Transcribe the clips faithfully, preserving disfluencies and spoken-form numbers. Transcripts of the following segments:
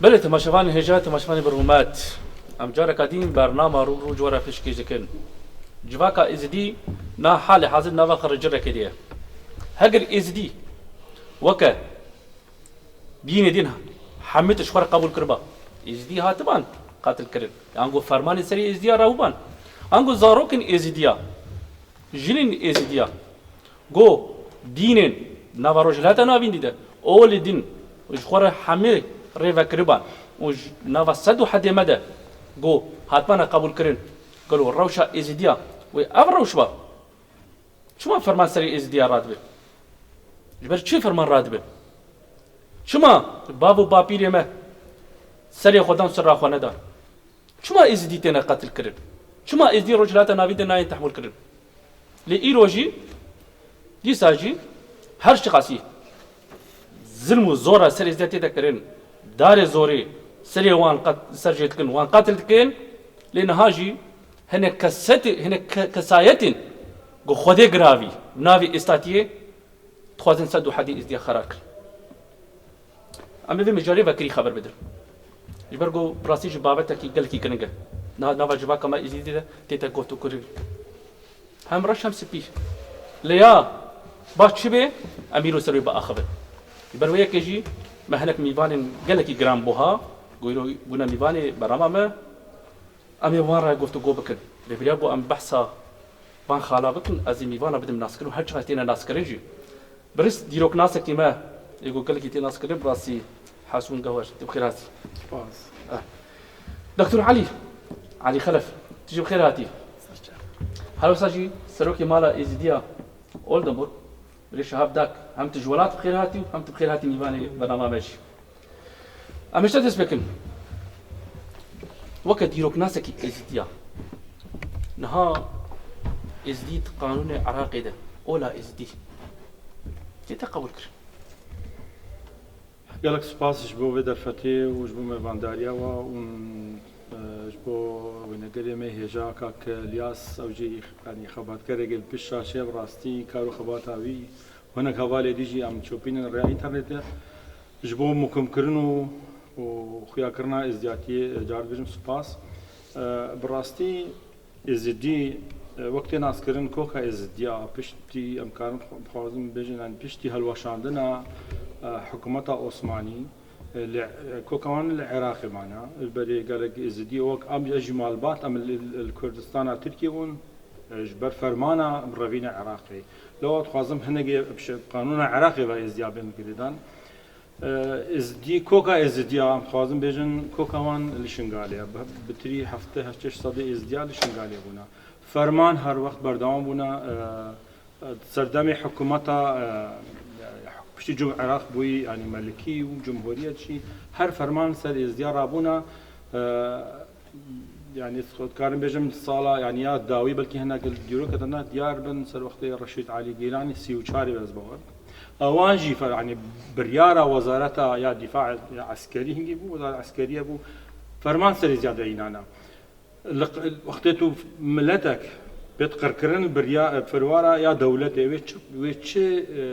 Belê, temaşevanên hêja, temaşevanên bi rûmet. Em careka din bernama Rû bi Rû ji we re pêşkêş dikin. Civaka Êzidî na halê hazir nava xwe re cirekê de ye. Heger Êzidî weke dînê din hemî tişt xwe re qebûl kiriba, Êzidî hatiban qatil kirin. Ango fermanê serê Êzidiya rabûban. Ango zarokên Êzidiya, jinên Êzidiya, go dînên nava Rojhilata Navîn dî de, olê din ji xwe re hemî rê vekiriban û ji nava sed û hedê me de go hatmana qebûl kirin, gelo rewşa Êzidiya wê ev rewş ba? Çima ferman serê Êzidiya radibe? Ji ber çi ferman radibe? Çima bav û bapîrê me serê xwe dan, sira xwe nedan? Çima Êzidî têne qetil kirin? Çima Êzidî Rojhilata Navîn de nayên tehmûl kirin? Lê îro jî, dîsa jî her çiqasî zilm û zora ser Êzidiya tête kirin, darê zorê serê wan qet-, ser jê dikin, wan qetil dikin, lê niha jî hinek kesetê-, hinek ke-, kesayetên ku Xwedê giravî navê êstatiyê dixwazin sed û hedî Êzidiya xera kirin. Em ê vê mijarê vekirî xeber bidin. Ji ber ku bi rastî jî babetekî gelekî giring e. Niha nava civaka me Êzidî de tête gotokirin. Hem reş hem spî. Lê ya baş çi bê, em îro ser wê biaxivin. Ji ber wê yekê jî me hinek mîvanên gelekî giran buha, ku îro bûne mîvanê berama me. Em ê wan re guftûgo bikin. Lê beriya ku em behsa van xala bikin, ez ê mîvana bidim naskirin û her çiqas têne naskirin jî. Birîs dîroknasekî me, ê ku gelekî tê naskirin, bi rastî Hesûn Gewher, tu bi xêr hatî. Spas. Eh. Doktor Elî, Elî Xelef, tu jî bi xêr hatî. Serçe. Her wisa jî serokê mala Êzidiya Oldenburg, Birê Şehab Dak, hem tu ji welat bi xêr hatî û hem tu bi xêr hatî mîvanê bernama me jî. Em ê ji te dest pê bikin. Weke dîroknasekî Êzidiya, niha Êzidî di qanûnê Iraqê de, ola Êzidî tête qebûl kirin. Gelek spas ji bo vê derfetê û ji bo mêvandariya we û, e, ji bo wênegerê me hêja kak Lyas, ew jî, yanî, xebatkerekê li pişt şaşê, bi rastî kar û xebata wî û hinek hevalê dî jî em çopînin rêya înternetê. Ji bo muhkimkirin û, û xuyakirina êzdiyatiyê, e, car dibêjim spas. E, bi rastî Êzidî, e, wek tê naskirin koka Êzidiya, piştî em karin xwe-, dixwazin bêjin, yanî piştî hilweşandina, e, hikûmeta Osmanî, e, li, e, koka wan li Iraqê mane. Li berê gelek Êzidî wek em, ez jî malbat, em li, li Kurdistana Tirkiyê bûn, e, ji ber fermana revîne Iraqê. Lewma dixwazim hinekê bi şe-, qanûna Iraqê ve Êzidiya bên girêdan. Êzidî, koka Êzidiya, em dixwazin bêjin, koka wan li Şingalê ye. Bi, bi tirî heftê heşt sedê Êzidiya li Şingalê bûne. Ferman her wext berdewam bûne, e, e, serdemê hikûmeta, e, piştî cum-, Iraq bûyî, yanî melikî û cumhuriyet jî, her ferman ser Êzidiya rabûne, e, Yanî, dikarim bêjim, sala, yanî, ya dawî, belkî hinek li dîrokê de ne diyar bin, ser wextê Reşîd Elî Gîlanî sî û çarê ez bawer. Ewan jî fer-, yanî, biryara wezareta ya dîfa ya eskerî hingî bû, wezareta eskerî bû, ferman serê ziyade înana. Li q-, wextê tu miletek bê qirkirin birya-, firwara ya dewletê, wê çi, wê çi, e,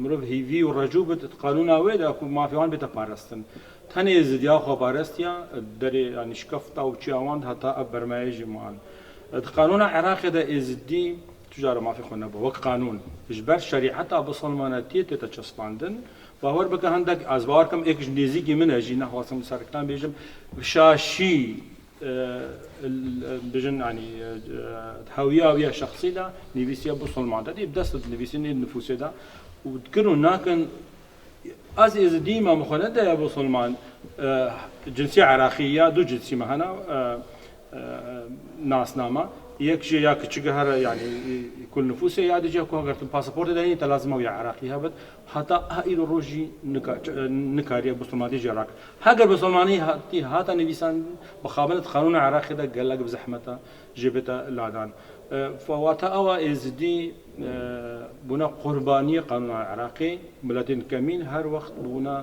mirov hîvî û recû bid, qanûna wê de ku mafê wan bête parastin. Tenê Êzidiya xwe parestiya, derê, yanî şikefta û çiya wan de heta ev bermayê jî man. Di qanûna Iraqê de Êzidî tu cara mafê xwe nebû, wek qanûn. Ji ber şerîeta bisilmanetiyê tête çespandin. Bawer bike hindek, ez bawer kim êk ji nêzîkî min e jî, nexwasim serkitan bêjim, bi şaşî, e, l-, bijin, yanî, e, hewiya wî ya şexsî de nivîsiya bisilman de, dî bi dest nivîsînê nifûsê de û dikin û nakin. Ez Êzidî me, min xwe nedaye bisilman, e, cinsî Iraqî ya, du cinsî me hene, e, e, nasname. Yek jê ya kiçik e, here, yanî, e, kul nifûsê ya, dî jê ku heger tu pasaportê de hîn te lazim e ya Iraqî hebit. Heta ha îro roj jî nika-, e, nikariye bisilmanî jê rak. Heger bisilmanî hatî, hata nivîsandin, bixabine di qanûna Iraqê de gelek bi zehmet e jê bête ladan. E, fa-, wata ew e Êzidî, e, bûne qurbaniyê qanûna Iraqê, miletên kemîn her wext bûne,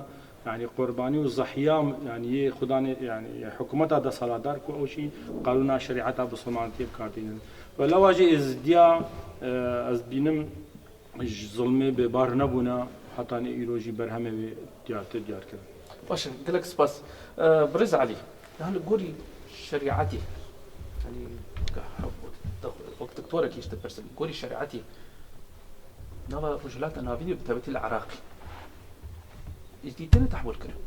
yanî qurbanî û zehiya, yanî yê xudanê, yanî hikûmeta desthilatdar ku ew jî qanûna şerîeta bisilmanetiyê bi kar tînin. Ve lewa jî Êzidiya, e, ez dibînim ji zilmê bêbar nebûne, hetanî îro jî berhemê wê diyartir diyar kirin. Baş e, gelek spas. E, Birêz Elî, niha li gorî şerîetê, yanî wek doktorekî ji te pirsim, li gorî şerîetê nava Rojhilata Navînê bi taybetî li Iraqê, Êzidî têne tehmûl kirin?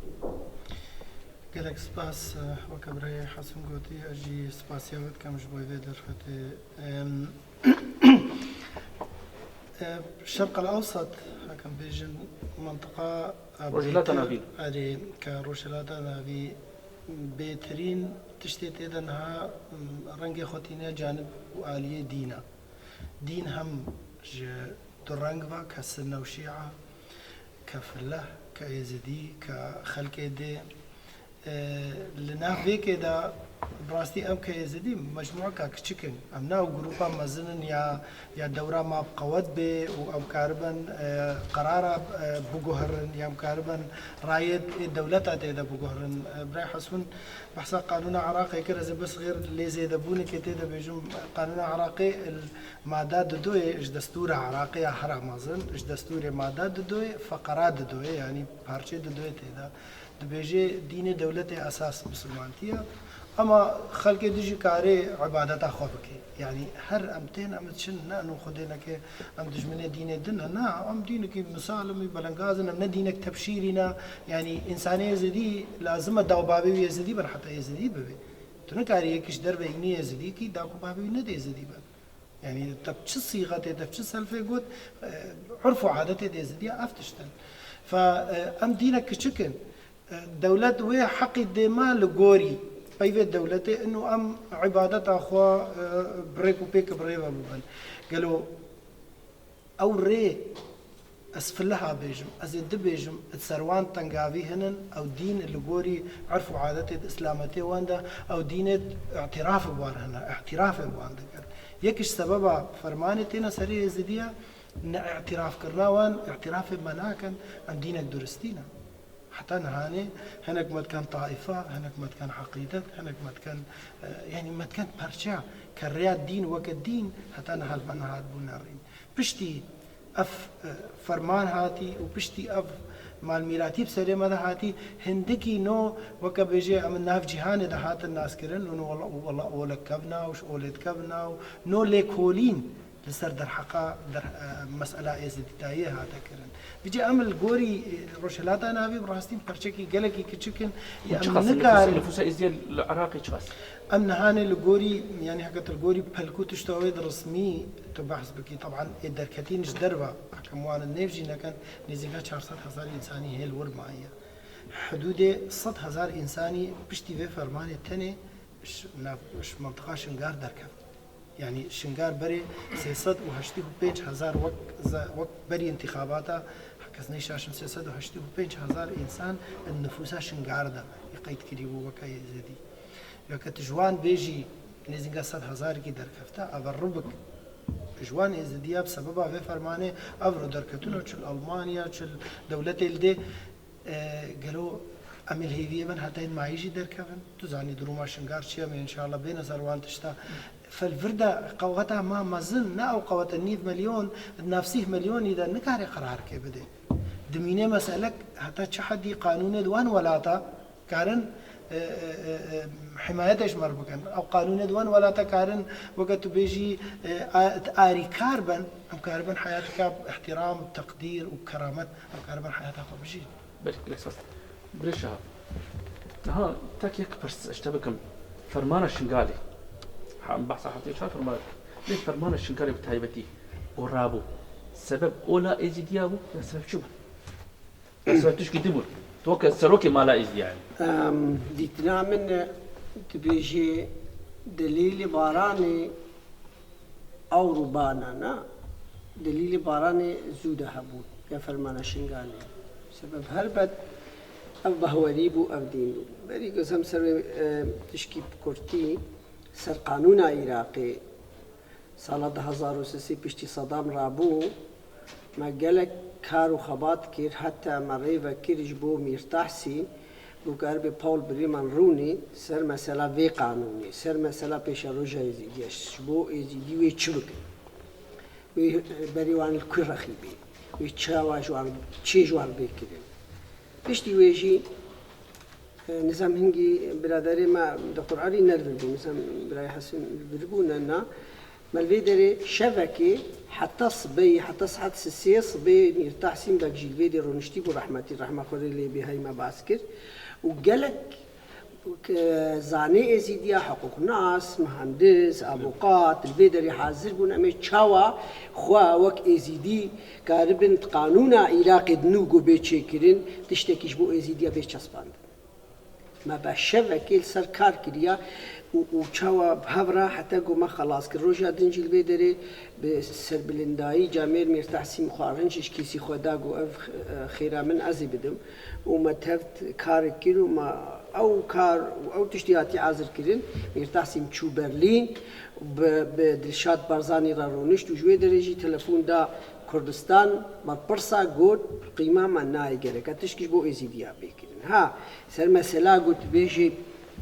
Gelek spas, e, weke birayê Hesin gotî, ez jî spasiya we dikim ji bo vê derfetê. Em, e, Şerq el Ewsat, hekim bêjin, mintiqa, e, Rojhilata bêtir-, Navîn. Erê, ke Rojhilata Navî bêtirîn tiştê tê de niha, m, rengê xwe tîne canib û aliyê dîn e. Dîn hem ji du reng ve, ke Sunne û Şîa, ke Fileh, ke Êzidî, ke xelkê dê. E, li nav vêkê de, bi rastî em ke Êzidî mecmûeka kiçik in. Em ne ew grûpa mezin in ya, ya dewra ma bi qewet bê û em karibin, e, qerara, e, biguherin, ya em karibin rayê ê dewleta tê de biguherin. E, Birayê Hesin behsa qanûna Iraqê kir, ez ê bes xêr lê zêdebûnekê tê de bêjim. Qanûna Iraqê, Mada dudoyê ji destûra Iraqê ya hera mezin, ji destûrê mada dudoyê, feqera dudoyê, yanî parçeyê dudoyê tê de. Dibêje dînê dewletê esas misilmantî ye. Ama xelkê dî jî karê îbadeta xwe bike. Yanî her em tên, em diçin, ne eno Xwedê neke em dijminê dînê din ne. Na, em dînekî misalim î, belengaz in, em ne dînek tebşîrî ne. Yanî însanê Êzidî lazim e dawbavê wî Êzidî bin heta Êzidî bibe. Tu nikarî yekî ji derve înî Êzidî kî, da ku bavê wî nede Êzidî be. Yanî te bi çi sîxetê, te bi çi selfê got, e, urf û adetê dê zidiya ev tişt in. Fe, e, em dînek kiçik in. E, dewlet wê heqî dê me li gorî peyvê dewletê ino em îbadeta xwe, e, bi rêk û pêk bi rê ve bibin. Gelo ew rê, ez filiha bêjim, ez ê dibêjim, di ser wan tengavî hinin, ew dîn li gorî urf û adetê di îslametê wan de, ew dînê îtiraf bi wan hene, îtirafê bi wan dikin. Yek ji sebeba fermanê têne serê Êzidiya, ne îtirafkirina wan, îtirafê me nakin, em dînek duristî ne. Heta nihanê hinek me dikin taîfe, hinek me dikin eqîdet, hinek me dikin, e, yanî me dikin parçeya, ke rêya dîn weke dîn heta niha li me nehat bû nerîn. Piştî ev, e, ferman hatî û piştî ev malmîratî bi serê me de hatî, hindikî no weke bêjê em nav cîhanê de hatin naskirin û no wela, wela olek kevna û ji olê dikevna û no lêkolîn li ser derheqa der, e, mesela Êzidîtayiyê hate kirin. Vîcî em li gorî, e, Rojhilata Navî bi rastî perçekî gelekî kiçik in. Û em çiqas e nikarin nifûsa, nifûsa Êzidiyê li Iraqê çiqas e? Em nihanê li gorî, yanî heke tu li gorî pelk û tişta wê di resmî tu behs bikî, teban ê derketîn ji derve, heke em wan nêv jî nekin, nêzîka çar sed hezar însanî hê li wir maye. Hidûdê sed hezar însanî piştî vê fermanê tenê ji nav, ji mintiqa Şingar derkevin. Yanî Şingar berê sê sed û heştê û pênc hezar wek ze-, wek berî întîxabata, kes neyşaşim, sê sed û heştê û pênc hezar însan di nifûsa Şingar de yê qeyd kirî bû weke Êzidî. Ya ke tu ji wan bêjî nêzînga sed hezarkî derkefte, ev ribik ji wan Êzidiya bi sebeba vê fermanê ev ro derketino çi li Almanya, çi li dewletê li dê. E, gelo em ê li hêviyê bin heta yên mayî jî derkevin? Tu zanî duruma Şingar çi ye, em ê înşallah bêne ser wan tişta. Fel vir de qeweta ma mezin, ne ew qewete nîv milyon, nav sîh milyonî de nikare qerarkê bide. Dimîne meselek heta çi hedî qanûnê di wan welata karin, e, e, e, e, himayetê ji me re bikin. Ew qanûnê di wan welata karin, weke tu bêjî, e, a-, alîkar bin, em karibin heyateka bi ihtiram, teqdîr û keramet, em karibin heyata xwe bijîn. Belê, gelek spas. Birêz Şahap. Niha tek yek pirs ez ji te bikim. Fermana Şingalê. Ha, em behsa heftê û çar fermana dikin. Lê fermana Şingalê bi taybetî gorabû. Sebeb ola Êzîdiya bû ya sebeb çi bû? Ya sebeb tişkî din bû. Tu weke serokê mala Êzîdiya yî. Em, dîtina min dibêje delîlê Baranê Ewro bana na, delîlê Baranê zû de hebû ya fermana Şingalê. Sebeb helbet ev bahwerî bû, ev dîn bû. Berî gozem ser wê, e, tişkî bi kurtî ser qanûna Iraqê sala du hezar û sê piştî Sedam rabû, me gelek kar û xebat kir, heta me rê vekir ji bo Mîr Tahsîn, Gokaribê Paul Bremen rûnî ser mesela vê qanûnê, ser mesela pêşeroja Êzîdî ye, ji bo Êzîdî wê çi bikin? Wê, e, berê wan li ku rexî bê? Wê çawa ji wan, çê ji wan bê kirin? Piştî wê jî Nizam hingî biraderê me doktor Arî ne li vir bû, nizam birayê Hesin li vir bû, ne, na. Me li vê derê şevekê heta sibeyê, heta saet sisê sibê Mîr Tahsîn Beg jî li vê derê rûniştî bû, rehmetî, rehma Xwedê lê bê, hey me behs kir. Û gelek, e, zanê Êzîdiya, hiqûqnas, muhendis, avûqat, li vê derê hazir bûn. Em ê çawa xwe wek Êzîdî karibin di qanûna Iraqê di nû ku bê çêkirin, tiştekî ji bo Êzîdiya bê çespandin. Me be şevekê li ser kar kiriya û, û çawa bi hev re heta ku me xelas kir. Roja din jî li vê derê bi serbilindayî camêr Mîr Tahsîn xwarin ji kîsî xwe da, got, "Ev, e, xêra min ez ê bidim." Û me tevt karek kir û me ew kar û ew tiştî hatî hazir kirin. Mîr Tahsîn çû Berlîn, bi, bi Dilşad Barzanî re rûnişt û ji wê derê jî telefon da Kurdistan, berpirsa got, "Qîma me nayê gereke tişkî ji bo Êzîdiya bê kirin." Ha, ser mesela ku tu bêjî,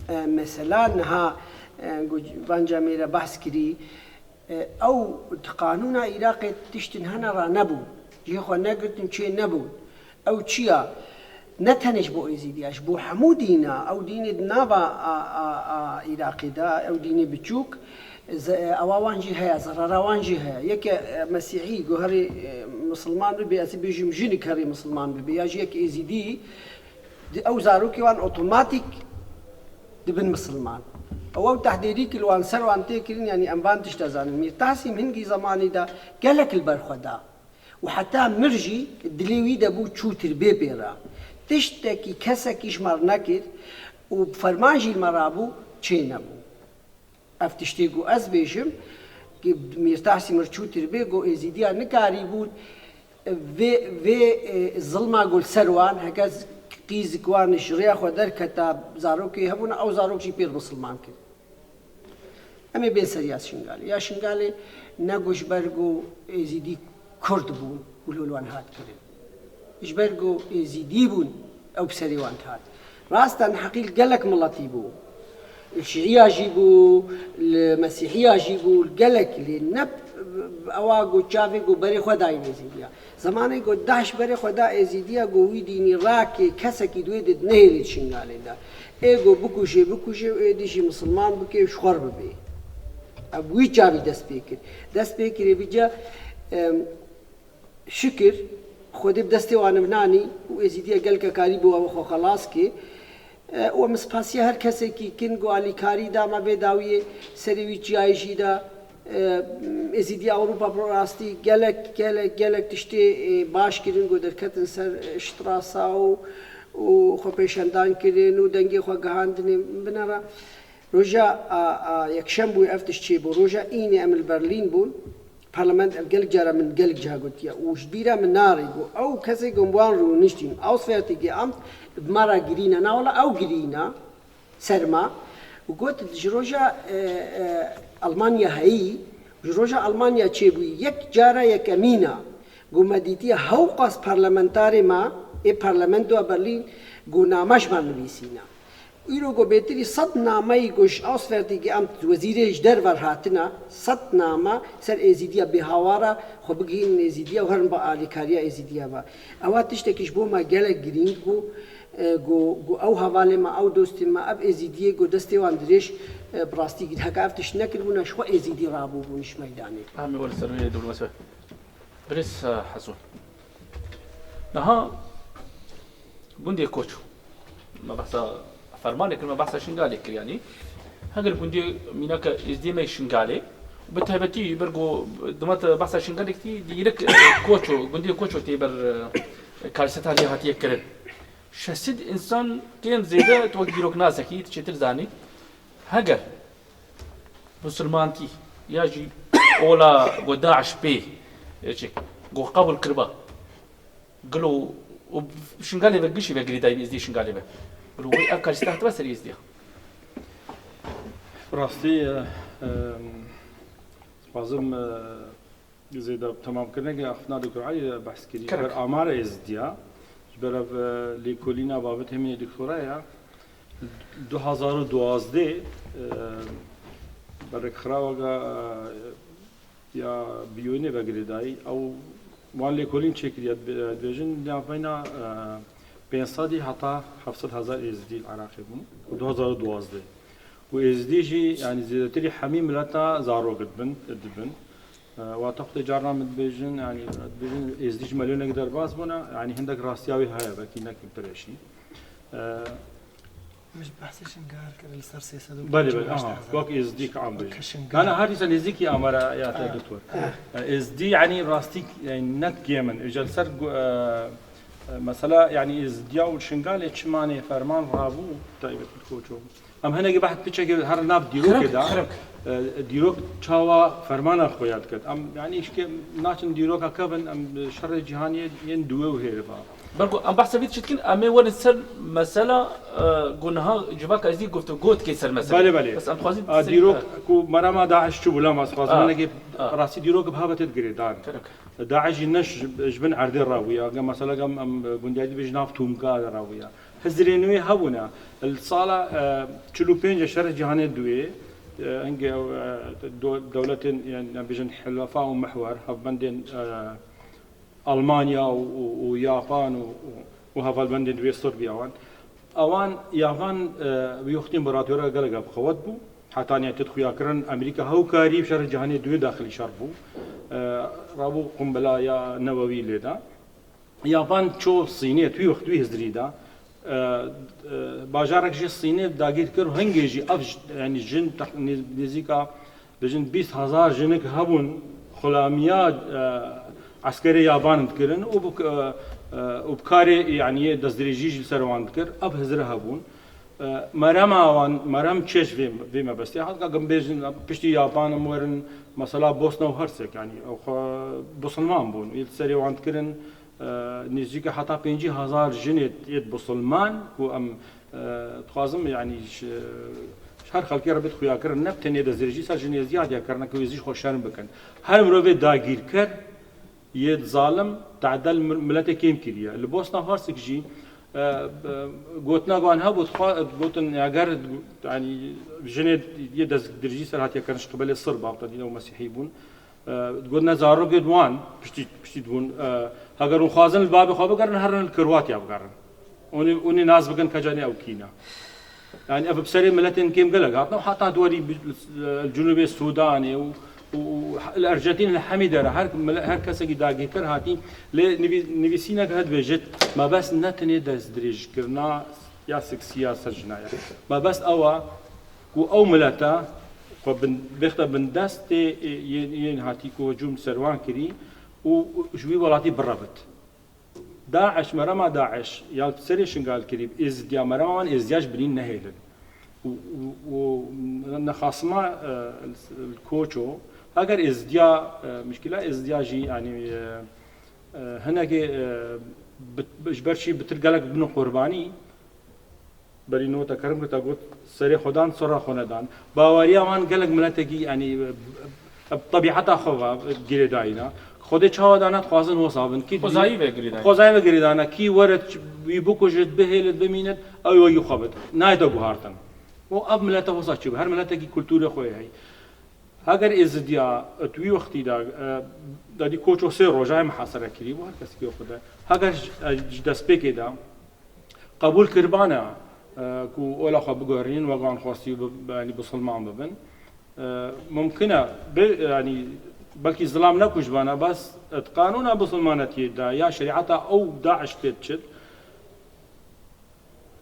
e, mesela niha, e, ku van camêre behs kirî, e, ew di qanûna Iraqê tiştin hene ra nebûn. Cihê xwe negirtin, çê nebûn. Ew çi ya? Ne tenê ji bo Êzîdiya, ji bo hemû dîna. Ew dînê di nava a, a, a Iraqê de, ew dînê biçûk, ze-, ewa wan jî heye, zerara wan jî heye. Yeke, e, Mesîhî, guherê, e, misilman bibe, ez ê bêjim jinik herê misilman bibe, ya jî yek Êzîdî, Di ew zarokê wan otomatîk dibin misilman. Ew, ew tehdêrî ki li wan ser wan tê kirin, yanî em van tişta zanin. Mîr Tahsîn hingî zemanî de gelek li ber xwe da. Û heta mir jî dilê wî de bû çûtir bê pê re. Tiştekî kesekî ji me re nekir û ferman jî li me rabû çê nebû. Ev tiştê ku ez bêjim, ki Mîr Tahsîn mir çûtir bê, ku Êzîdiya nikarîbûn vê, vê, e, zilma ku li ser wan, heke z-, qîzik wan ji rêya xwe derketa, zarokê hebûn, ew zarok jî pêr misilman kir. Em ê bên ser ya Şingalê. Ya Şingalê ne ku ji ber ku Êzîdî Kurd bûn û li wan hat kirin. Ji ber ku Êzîdî bûn, ew bi serê wan dihat. Rast e, neheqî li gelek miletî bû. Li Şîiya jî bû, li Mesîhiya jî bû, li gelek lê ne ewa ku çavê ku berê xwe dayîn Êzîdiya. Zemanê ku DAIŞ berê xwe da Êzîdiya, ku wî dînî rakê kesekî di wê de nehêlê di Şingalê de. Ê ku bikujê, bikujê û êdî jî misilman bike û ji xwe re bibê. Ev wî çavî dest pê kir. Dest pê kirê vîca, em, Şikir, Xwedê bi destê wan ev nanî û Êzîdiya gelke karî bo ew xwe xelas kê. E, û em spasiya her kesekî kin ku alîkarî da me vê dawiyê serê wî çiyayê jî da. E, Êzîdiya Ewropa bi rastî gelek, gelek, gelek tiştê, e, baş kirin ku derketin ser, e, Strasa û, û xwe pêşendan kirin û dengê xwe gihandinê binera. Roja a, a yekşem bû ev tişt çêbû. Roja înê em li Berlîn bûn. Parlament ev gelek cara min gelek ciha gotiye û ji bîra min narê ku ew kesê ku bi wan rûniştîn, Auswärtige Amt bi me re girîne, na wela ew girîne ser me û got, ji roja, e, e, Almanya heyî, ji roja Almanya çêbûyî, yek cara yekemîn e ku me dîtiye hewqas parlamentarê me ê parlamentoya Berlîn ku name ji me nivîsîne. Îro ku bêtirî sed nameyî ku ji Auswärtige Amt, wezîrê ji derve re hatine, sed name ser Êzîdiya bêhawara xwe bigihînin Êzîdiya û herin bi alîkariya Êzîdiya ve. Ewa tiştekî ji bo me gelek girîng bû, e, ku, ku ew hevalê me, ew dostên me, ev Êzîdiyê ku destê wan dirêj, e, bi rastî gir-, heke ev tişt nekiribûna, ji xwe Êzîdî rabûbûn ji meydanê. Em ê werin ser wê dewlemesî. Birêz, e, Heso. Niha gundê Koço. Me behsa Fermanê kir, me behsa Şingalê kir, yanî. Heger gundê mînaka Êzdiyê me Şingalê, bi taybetî ber ku dima te behsa Şingalê kir, dîrik, e, Koço, gundê Koço tê ber, e, karşî te hatiye, hatiye kirin. Şeş sed însan kêm zêde tu wek dîroknasekî, tu çêtir zanî. Heger musulmantî ya jî ola ku DAIŞ pê, e, çi, ku qebûl kiriba. Gelo û Şingalê ve gişî ve girêdayî Êzdî Şingalê ve. Gelo wê ev karî steh dibe ser Êzdiya. Rastî, e, e, dixwazim, e, zêde temamkirinekê axiftina Doktor Elî re behs kirî. Kerek. Ji ber amara Êzdiya, ji ber ev, e, lêkolîna babet hemînê doktora ya, du hazar û duwazdeh, e, berek xirawaga, e, ya biyonê ve girêdayî, ew wan lêkolîn çêkiriye, dibê-, dibêjin, navbeyna, e, pênc sedî heta heft sed hezar Êzidî li Iraqê bûn û du hezar û duwazdeh. Û Êzidî jî, yanî zêdetirî hemî mileta zarok dibin, dibin. E, wata xwe tê carna min dibêjin, yanî dibêjin Êzidî ji milyonek derbas bûne, yanî hindek rastiya wê heye, belkî ne kêmtir e jî. E, Min ji behsê Şingal kir li ser sê sed û pêncî û heşt hezar. Belê, belê, aha, wek Êzidî ki am bêjin. Wek Şingal. Na, na, her dîsa nêzîkî amara ya te, ah, doktor. E, Êzidî, yanî rastî, yanî ne kêm in. Îcar li ser gu-, e, e, mesela, yanî Êzidiya û Şingalê çimanê ferman rabû, taybet li Koço. Em hinekî behs piçekê her nav dîrokê de, e, dîrok çawa fermana xwe yad diket. Em, yanî îşkê naçin dîroka kevin, em şerê cîhanê yên duwê û hêriva. Belku em behsa vî çi dikin, em ê werin ser mesela, e, ku niha civaka Êzidî gotû, gotikê ser mesela. Belê, belê. Bes em dixwazin, a, ser, dîrok, e, ku merema DAIŞ çi bû, lema ez dixwazim, a, hinekî, a, rastî dîrok bi hevê tê digirê dan. Kerem. DAIŞ jî ne ji, ji bin erdê re bûya. Ge mesela ge em, em, gundiyayî dibêjin nav Tumka de re bûya. Hizirên wê hebûne. Li sala, e, çil û pênc şerê cîhanê duwê, e, hingê, e, do-, dewletên, yanî, em bêjin Hilefa û Mihwer, hevbendên, e, Almanya û, û, û Yapan û, û, û hevalbendên wê Sirbiya wan. Ewan, Yapan, e, wî wextî împaratoriya gelek bi qewet bû. Heta niha têt xuyakirin, Amerîka hewkarî bi şerê cîhanê duwê daxilî şer bû. E, rabû qumbela ya newewî lê da. Yapan ço Sînê, wî wext wî hizirî da. E, e, bajarek jî Sînê dagîr kir û hingê jî ev j-, yanî jin tex-, nê-, nêzîka, bijin bîst hezar jinik hebûn, xulamiya, e, eskerê Yapan dikirin û bi k-, e, e, û bi karê, yanî yê destdirêjî jî li ser wan dikir. Ev hizire hebûn. E, merema wan, merem çêj vê, vê mebestê hat, ka em bêjin, piştî Yapan em werin, mesela Bosna û Hersek, yanî ew xwe bisilman bûn, yê serê wan dikirin, e, nêzîka heta pêncî hezar jinê yê bisilman, ku em, e, dixwazim, yanî ji, ji her xelkê re bêt xuyakirin, ne bi tenê destdirêjî ser jinê ziyad ya kirine, ku êzî ji xwe şerm bikin. Her mirovê dagîrker, yê zalim tedel mil-, miletê kêm kiriye. Li Bosna Hersek jî, e, e, gotina wan hebû, dixwa-, gotin, eger, yanî, jinê yê destdirêjî ser hatiye kirin ji qibelê Sirba, te dîne û Mesîhî bûn. E, gotin, zarokê wan piştî, piştî dibûn. E, heger hûn xwazin li bavê xwe bigerin, herin li Kirwatiya bigerin. Hûn ê, hûn ê nas bikin ka canê ew kî ne. Yanî ev bi serê miletên kêm gelek hatine û heta di werî bi-, li Cunûbê Sûdanê û, û, û li Ercentîn li hemî dere her mile-, her kesekî dagirker hatî. Lê nivî-, nivîsînek heye dibêjit, mebest ne tenê destdirêjkirina ya seksî ya ser jina ye. Mebest ew e ku ew milete xwe bin-, bêxte bindestê, ê, yên, yên hatî ku hicûm ser wan kirî û ji wî welatî birevit. DAIŞ, merema DAIŞ ya li serê Şingal kirî, Êzidiya, merema wan Êzidiya ji binî nehêlin. Û, û, û nexasima, e, li Koço, heger Êzidiya, e, mişkila Êzidiya jî, yanî, e, e, hinekê, e, bi, bi, ji ber çî bitir gelek bibin qurbanî, berî nota kerem kir, te got, serê xwe dan, sora xwe nedan. Baweriya wan gelek miletekî, yanî, bi tebîeta xwe ve girêdayî ne. Xwedê çawa dane, dixwazin wisa bin. Kî xwezayî ve girêdayî. Xwezayî ve girêdayî ne. Kî were ç-, wî bikujit, bihêlit, bimînit, ew wekî xwe bit. Nayête guhartin. Û ev milete wisa çi bi? Her miletekî kulturê xwe heye. Heger Êzidiya, e, tu wî wextî de, e, dadî Koço sê roja ye muhasere kirî bû, her kesekî xwe de. Heger ji, e, ji destpêkê de, qebûl kiribane, e, ku ola xwe biguherînin, wek wan xwestî bi, bi, yanî bisilman bibin. E, mumkin e, bi, yanî belkî zilam nekujbane, bes di qanûna bisilmanetiyê de ya şerîeta ew DAIŞ tê diçit,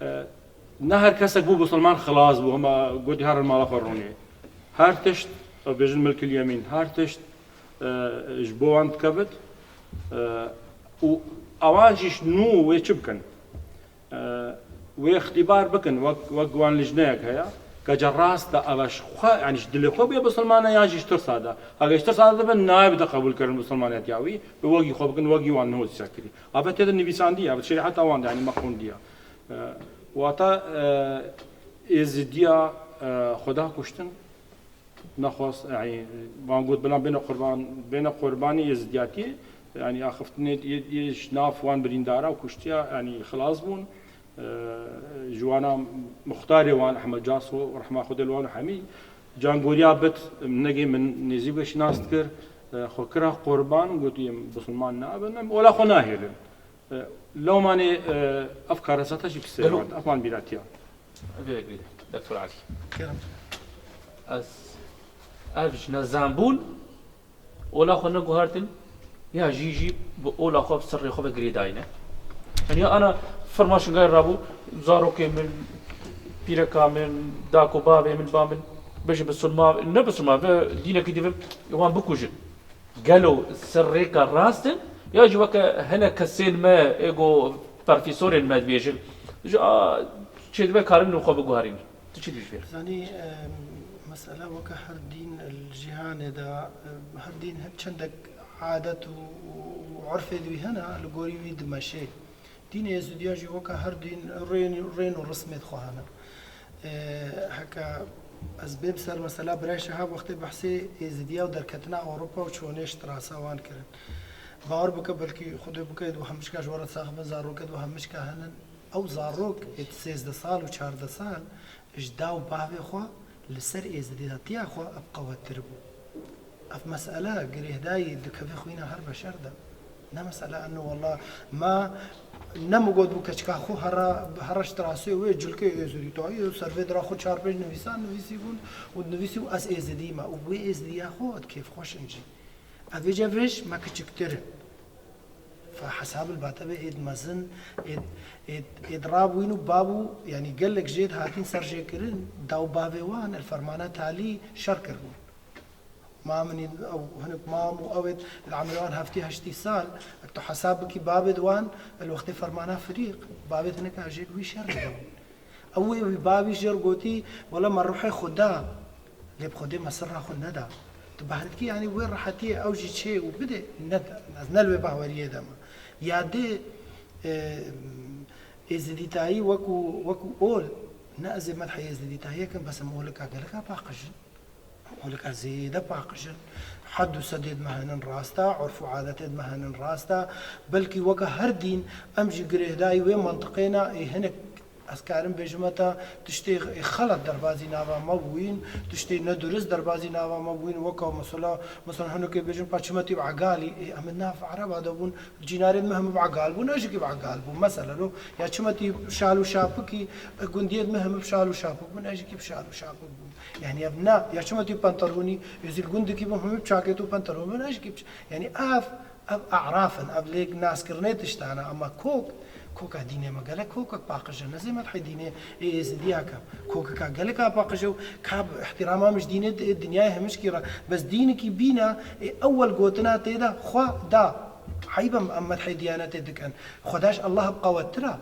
e, ne her kesek bû bisilman xilas bû, hema gotî herin mala xwe rûnê. Her tişt, ew bêjin milkil yemîn, her tişt, e, ji bo wan dikevit. E, û ewan jî ji nû wê çi bikin? E, wê îxtîbar bikin, wek, wek wan lijneyek heye, ke ca rast e, ev ji xwe, yanî ji dilê xwe bê bisilman e, yan jî ji tirsa de. Heke ji tirsa de dibin, nayê bide qebûlkirin bisilmanetiya wî, bi wekî xwe bikin, wekî wan niho dîsa kirî. Ava tê de nivîsandiye, ava şerîeta wan de, yanî me xwindiye. E, wata, e, Êzidiya, e, xwe da kuştin. Nexwest, yanî, wan got, bila bêne qurban, bêne qurbanî Êzidiyatiyê, yanî, axiftinê yê, yê ji nav wan birîndara û kuştiya, yanî, xilas bûn. E, ji wana muxtarê wan, Ehmed Caso, rehma Xwedê li wan û hemî, cangoriya bit, negê min nêzî bike şinas dikir, e, xwe kira qurban, gotî, em bisilman nabin, em ola xwe nahêlin. E, Lewmanê, e, ev karesata jî bi sêr Gelo. Hat, ev man bîratiya. Vê girî, Doktor Elî. Kerem. Ez ev ji nezanbûn ola xwe neguhertin, ya jî jî bi ola xwe bi serrê xwe ve girêdayî ne. Yani ya ana ferma şingayê rabû, zarokê min, pîreka min, dako bavê min, ba min, bêjin bisilma, ne bisilma, ve dînekî divim, wan bikujin. Gelo ser rêka rast in? Ya jî weke hinek kesên me ê ku perfîsorên me dibêjin, ji a çêdibe karin li xwe biguherîn. Tu çi dibêjî vê? Zanî, em, mesela weke her dîn li cîhanê de, em, her dîn hep çendek adet û, û, û urfê di wî hene, li gorî wî dimeşê. Dînê Êzidiya jî weke her dîn rên, rên û rismêd xwe hene. Ê, heke ez bêm ser mesela birayê Şehab wextê behsê Êzidiya û derketina Ewropa û çonê ji tirasa wan kirin. Bawer bike belkî Xwedê bike êd û hemîşka ji we re sax bin, zarokêd û hemîşka henin. Ew zarok êd sêzdeh sal û çardeh sal ji da û bavê xwe li ser êzidiyatiya xwe ev qewettir bû. Ev mesele girêhdayî dikeve xwîna her beşer de. Ne mesele eno wela me ne min got bû keçika xwe hera, hera ji tirasê wê cilkê êzidîtayî ser vê dira xwe çar pênc nivîsan nivîsî bûn û dinivîsî û ez êzidî me û wê êzidiya xwe êd kêfxweş in jî. Ev vêce vêj me kiçiktir in. Fe hesab li batebe êd mezin, êd, êd, êd rabûyîn û babû, yanî gelek jêd hatîn serjêkirin, da û bavê wan el fermana talî şer kiribûn. Ma min ew hinek mam û ew êd li emrê wan heftî heştî sal, ek tu hesab bikî babêd wan, el wextê fermana firîq, babêd hinek a jêd wî şer dibûn. Ew wê wî bavî jêr gotî, wela me ruhê xwe da, lê bi Xwedê me sirra xwe neda. Tu behs dikî, yanî wê rehetiyê ew jî çê û bidê, neda. Ez ne li wê baweriyê de me. Ya dê, e, êzidîtayî wekû, wekû ol, ne ez ê medhê êzidîtayiyê kim, bes em olika geleka paqij in. Holika zêde paqij in. Hed û sedêd me henin rast e, urf û adetêd me henin rast e. Belkî weke her dîn em jî girêhdayî wê mentiqê ne, ê hinek ez karim bêjime te tiştê xelet derbazî nava me bûyîn, tiştê nedurist derbazî nava me bûyîn, weke mesela, mesela hinekê bêjin pa çimetî bi egalî, ê em nav ereba de bûn, Cînarên me hemû bi egal bûn, ez jî kî bi egal bûm. Meselen o, ya çima tî şal û şapikî, gundiyên me hemû bi şal û şapik bûn, ez jî kî bi şal û şapik bûm. Yanî ev na, ya çima tî pantalonî, ez jî li gundikî bûm, hemû bi çakêt û pantalon bûn, ez jî kî bi ç-, yanî ev, ev e'raf in, ev lêk naskirinê tiştan e, ama kok, koka dînê me gelek kokek paqij e, ne zêmet hê dînê ê êzidiya ke. Kokeka geleka paqij e û ka bi îhtîrama min ji dînê di-, dinyayê hemîşkî re. Bes dînekî bîna ê ewel gotina tê de xwe da. Eyb em, em medhê diyanetê dikin. Xwedaş Allah bi qewettir e.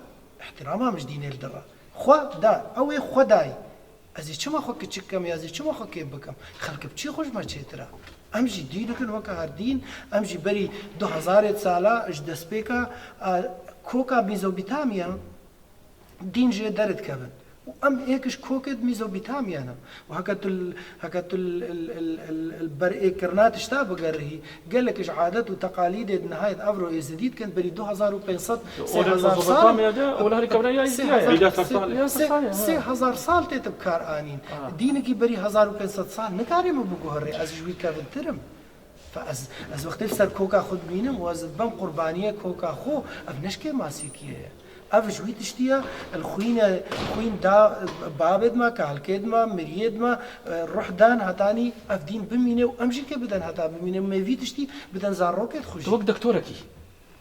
Îhtîrama min ji dînê li dir re. Xwe da. Ew ê xwe dayî. Ez ê çima xwe kiçik kem ya ez ê çima xwe kêm bikim? Xelk bi çî xwe ji me çêtir e? Em jî dî dikin weke her dîn. Em jî berî du hezarêd sala ji destpêka, e, koka Mîzopotamiya dîn jê derdikevin. Û em êk ji kokê di Mîzopotamiya ne. Û heke tu l-, heke tu l-, l-, l-, l-, l-, ber êkirina tişta bigerihî, gelek ji adet û teqalîdê di nihayet evro êzidî dikin, berî du hezar û pênc sed, sê hezar sal, Mezopotamya de, wela herî kevna ya sê hezar, ya. Sê, sê hezar sal tê bi kar anîn. Ha. Dînekî berî hezar û pênc sed sal nikarê min biguherê, ez ji wî kevintir im. Fe ez, ez wextê li ser koka xwe dimînim û ez dibim qurbaniyê koka xwe, ev ne ji kêmasîtiyê ye. Ev ji wî tiştî ye, li xwîne, xwîn da babêd me, kalkêd me, miriyêd me, e, ruh dan hetanî ev dîn bimîne û em jî kê bidin heta bimîne û me vî tiştî bidin zarokêd xwe jî. Tu wek doktorekî,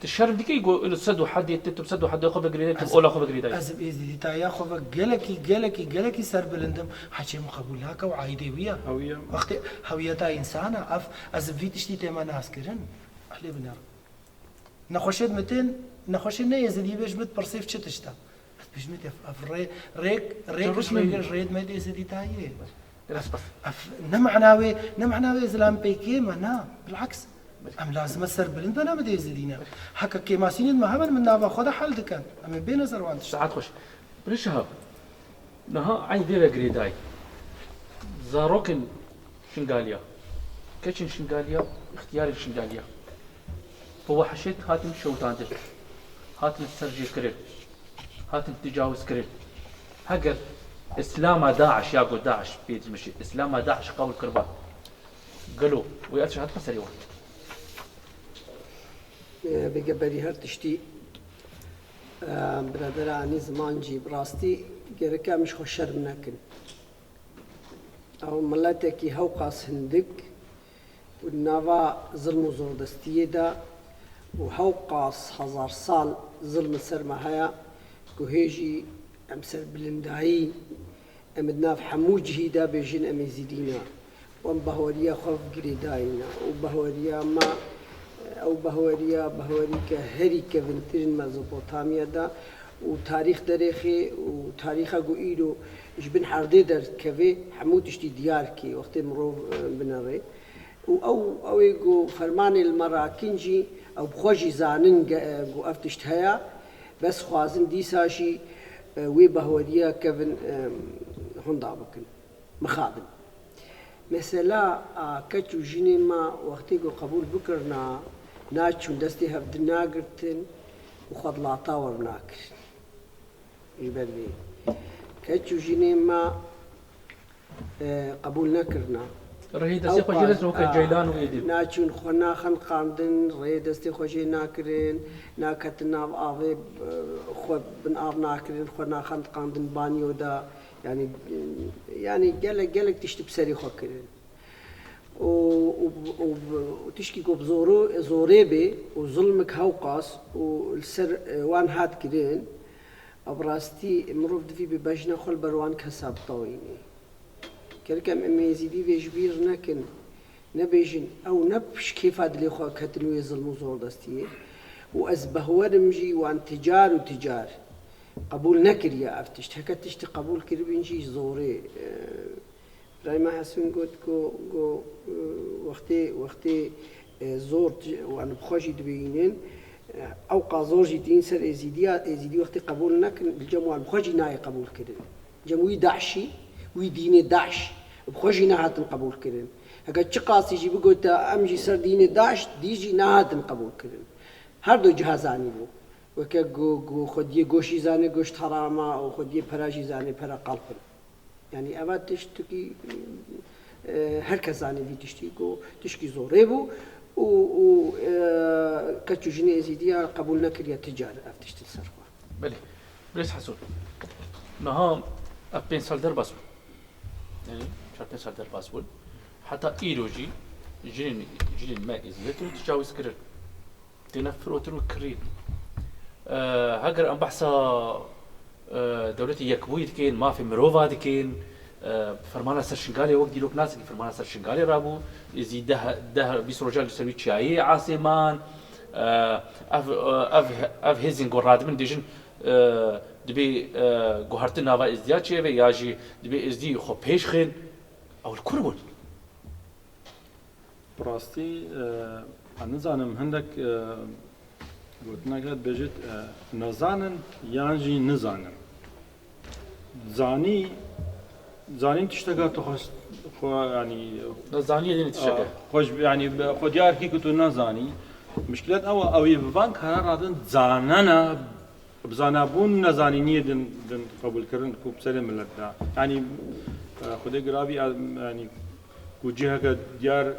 tu şerm dikî ku li sed û hedê te, tu bi sed û hedê xwe vegirêdayî, tu bi ola xwe vegirêdayî? Ez bi êzidîtaya xwe ve gelekî, gelekî, gelekî serbilind im. Heçê min qebûl nake û aîdê wî ye. Ew ye. Wextê hewiyeta însan e, ev, ez bi vî tiştî tê me naskirin. Ehlê binêr. Nexweşêd min tên, nexweşê ne êzidî bê ji min pirsê çi tişt e. Ez bêjim te ev rê, rêk, rêk ji rêgin rêd me dê êzidîtayê. Ev, ev ne mehna wê, ne mehna wê zilam pêkê me, na. Bilaks. Em lazim e serbilind bene, me dê êzidî ne. Heke kêmasînên me hemen min nava xwe de hel dikin. Em ê bêne ser wan tişt. Saet xweş. Birêz Şehab, niha eyn vê ve girêdayî. Zarokên Şingaliya, keçên Şingaliya, îxtiyarên Şingaliya. Bi wehşet hatin şewitandin, hatin serjêkirin, hatin tecawizkirin. Heger Îslama DAIŞ ya ku DAIŞ pê dimijî, Îslama DAIŞ qebûl kiriba, gelo wê ez ji hatime serê wan? Ê, bêge berî her tiştî Biradera Anî Zimancî, bi rastî gerek em ji xwe şerm nekin. Ew miletekî hewqas hindik û di nava zilm û zordestiyê de û hewqas hezar sal zilm li ser me heye ku hê jî em ser bilindayî, em di nav hemû cihî de bêjin em êzîdî ne. Wan behweriya xwe girêdayî ne û behweriya me, ew behweriya, behwerî ke herî kevintir in Mezopotamya de û tarîx derêxê û tarîxa ku îro ji bin herdê derdikeve, hemû tiştî diyar kê wextê mirov, e, binerê. Û ew, ew ê ku fermanê li me rakin jî, ew bi xwe jî zanin ge-, e, ku ev tişt heye, bes xwazin dîsa jî, e, wê behweriya kevin, e, hunda bikin. Mixabin. Mesela a keç û jinê me wextê ku qebûl bikirina, naçûn destê hev di nagirtin û xwe dilata wernakirin. Ji ber vê keç û jinê me, e, qebûl nekirina. Rihê destê xwe jê nekirin weke ceylan û êdî. Naçûn xwe naxeniqandin, rihê destê xwe jê nakirin, naketin nav avê, e, xwe bin av nakirin, xwe naxeniqandin banyo de. Yanî, yanî gelek, gelek tişt bi serê xwe kirin. Û, û, û, û tişkî ku bi zoro-, zorê bê û zilmek hewqas û li ser, e, wan hat kirin, ev rastî mirov divî bi bejna xwe li ber wan kesa bitewînê. Gerek em, em êzîdî vê ji bîr nekin, nebêjin, ew ne ji kêfa dilê xwe ketin wê zilm û zordestiyê. Û ez behwerim jî wan ticar û ticar qebûl nekiriye ev tişt. Heke tiştî qebûl kiribin jî zorê, e, Birayê me Hesûn got ku, ku, e, wextê, wextê, e, zor ti-, wan bi xwe jî dibînin, e, ewqa zor jî tînin ser êzîdiya, êzîdî wextê qebûl nekin, li cem wan bi xwe jî nayê qebûl kirin. Cem wî DAIŞî, wî dînê DAIŞ, bi xwe jî nehatin qebûl kirin. Heke çiqasî jî bigota, em jî ser dînê DAIŞ, dî jî nehatin qebûl kirin. Her du ciha zanîbû. Weke ku, ku xwediyê goşî zanê goşt herama û xwediyê pera jî zanê pera qelp in. Yanî eva tiştekî, e, her kes zanê vî tiştî ku tişkî zorê bû û, û, e, keç û jinê êzîdiya qebûl nekiriye ti car ev tişt li ser xwe. Belê. Birêz Hesûn. Niha ev pênc sal derbas bûn. Yanî çar pênc sal derbas bûn. Heta îro jî jinên, jinên me êzîdiya tecawizkirin. Têne firotin û kirîn. E, heger em behsa, e, dewletê yekbûyî dikin, mafê mirova dikin, e, fermana ser Şingalê wek dîrok nasekî fermana ser Şingalê rabû, êzî deh, deh, bîst rojan li ser wî çiyayê asê man, e, ev, e, ev, ev hêzên ku radibin dêjin, e, dibê, e, guhertin nava êzdiya çêbe ya jî dibê êzdî xwe pêş xin, ew li kur bûn? Bi rastî, e, ez nizanim, hindek, e, gotinek heye dibêjit, e, nizanin yan jî nizanin. Zanî, zanîn tişteka tu xwe, xwe, yanî, Na zanî yê dînî tiştek e. Xwe ji, yanî, xwe diyar kî ku tu nezanî. Mişkilet ew e, ew ê bi van kara radin zanena, bi zanabûn nezanîniyê din, din qebûlkirin ku bi serê milet de. Yanî, e, Xwedê giravî, e, yanî, ku ciheke diyar, e,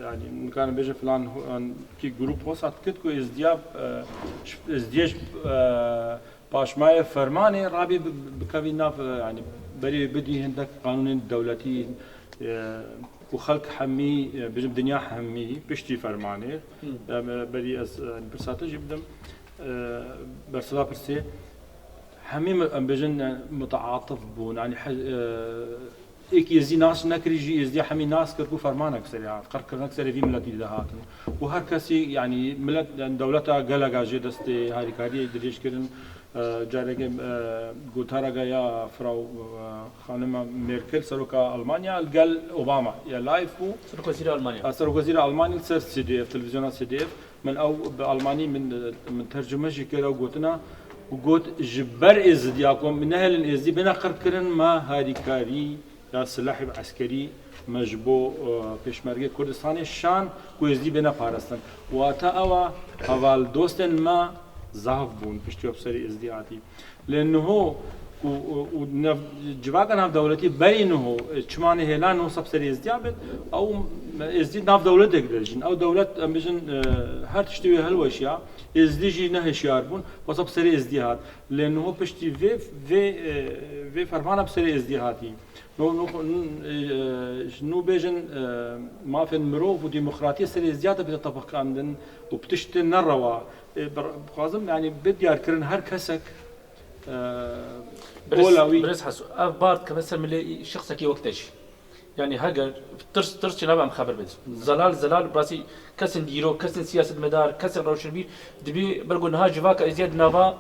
yanî, nikarin bêje filan ho-, an, kî grûp hosa dikit ku êzdiya, e, ji, êzdiyê ji, e, paşmayê fermanê rabî bi, bi, bikevî nav, e, yanî, berî bidî hindek qanûnên dewletî, e, ku xelk hemî, e, bêjim dinya hemî piştî fermanê. Hmm. Em, e, berî ez, e, pirsa te jî bidim. E, bersiva pirsê, hemî mi-, em bêjin, e, mutaatif bûn. Yanî he-, e, êkî êzî nas nekirî jî êzdiya hemî nas kir ku fermanek serê hat, qirkirinnek serê vî miletî de hatin. Û her kesî, yanî milet, yanî dewleta geleka jê destê harîkariyê dirêj kirin. E, careke, e, gotareke ya Frau, e, Xanima Merkel, seroka Almanya, li gel Obama ya live bû. Serokwezîra Almanya. A, serokwezîra Almanya li ser C D F, televîzyona C D F. Min ew bi almanî min, min tercime jî kir ew gotina û got, ji ber êzidiya ku em nehêlin êzidî bêne qirkirin, me harîkarî ya silahê eskerî me ji bo, e, pêşmergê Kurdistanê şand ku êzidî bêne parastin. Wate ew e, heval dostên me Zaf bûn piştî wê bi serê Êzdî hatî. Lê niho û, û, û nav, civaka navdewletî berî niho, e, çima nehêlan niho seb serê Êzdiya bit, ew Êzdî nav dewletek de dijîn. Ew dewlet, em bijin, e, her tiştê wê hilweşiya, Êzdî jî ne hişyar bûn, wesa bi serê Êzdî hat. Lê niho piştî vê, vê, e, vê fermana bi serê Êzdî hatî. No, no, n-, e, ji nû bêjin, e, mafên mirov û demokratiyê serê Êzdiya de bide tebiqandin û bi tiştên nerewa. E, bi-, dixwazim, yanî, bidiyarkirin her kesek, e, Birêz, ola wî. Birêz Heso, ev bar dikeve ser milê şexsekî wek te jî. Yanî heger tirs, tirs çi nabe em xeber bidin. Zelal, zelal, bi rastî kesên dîrok, kesên siyasetmedar, kesên rewşenbîr, dibî ber ku niha civaka Êzdiya di nava,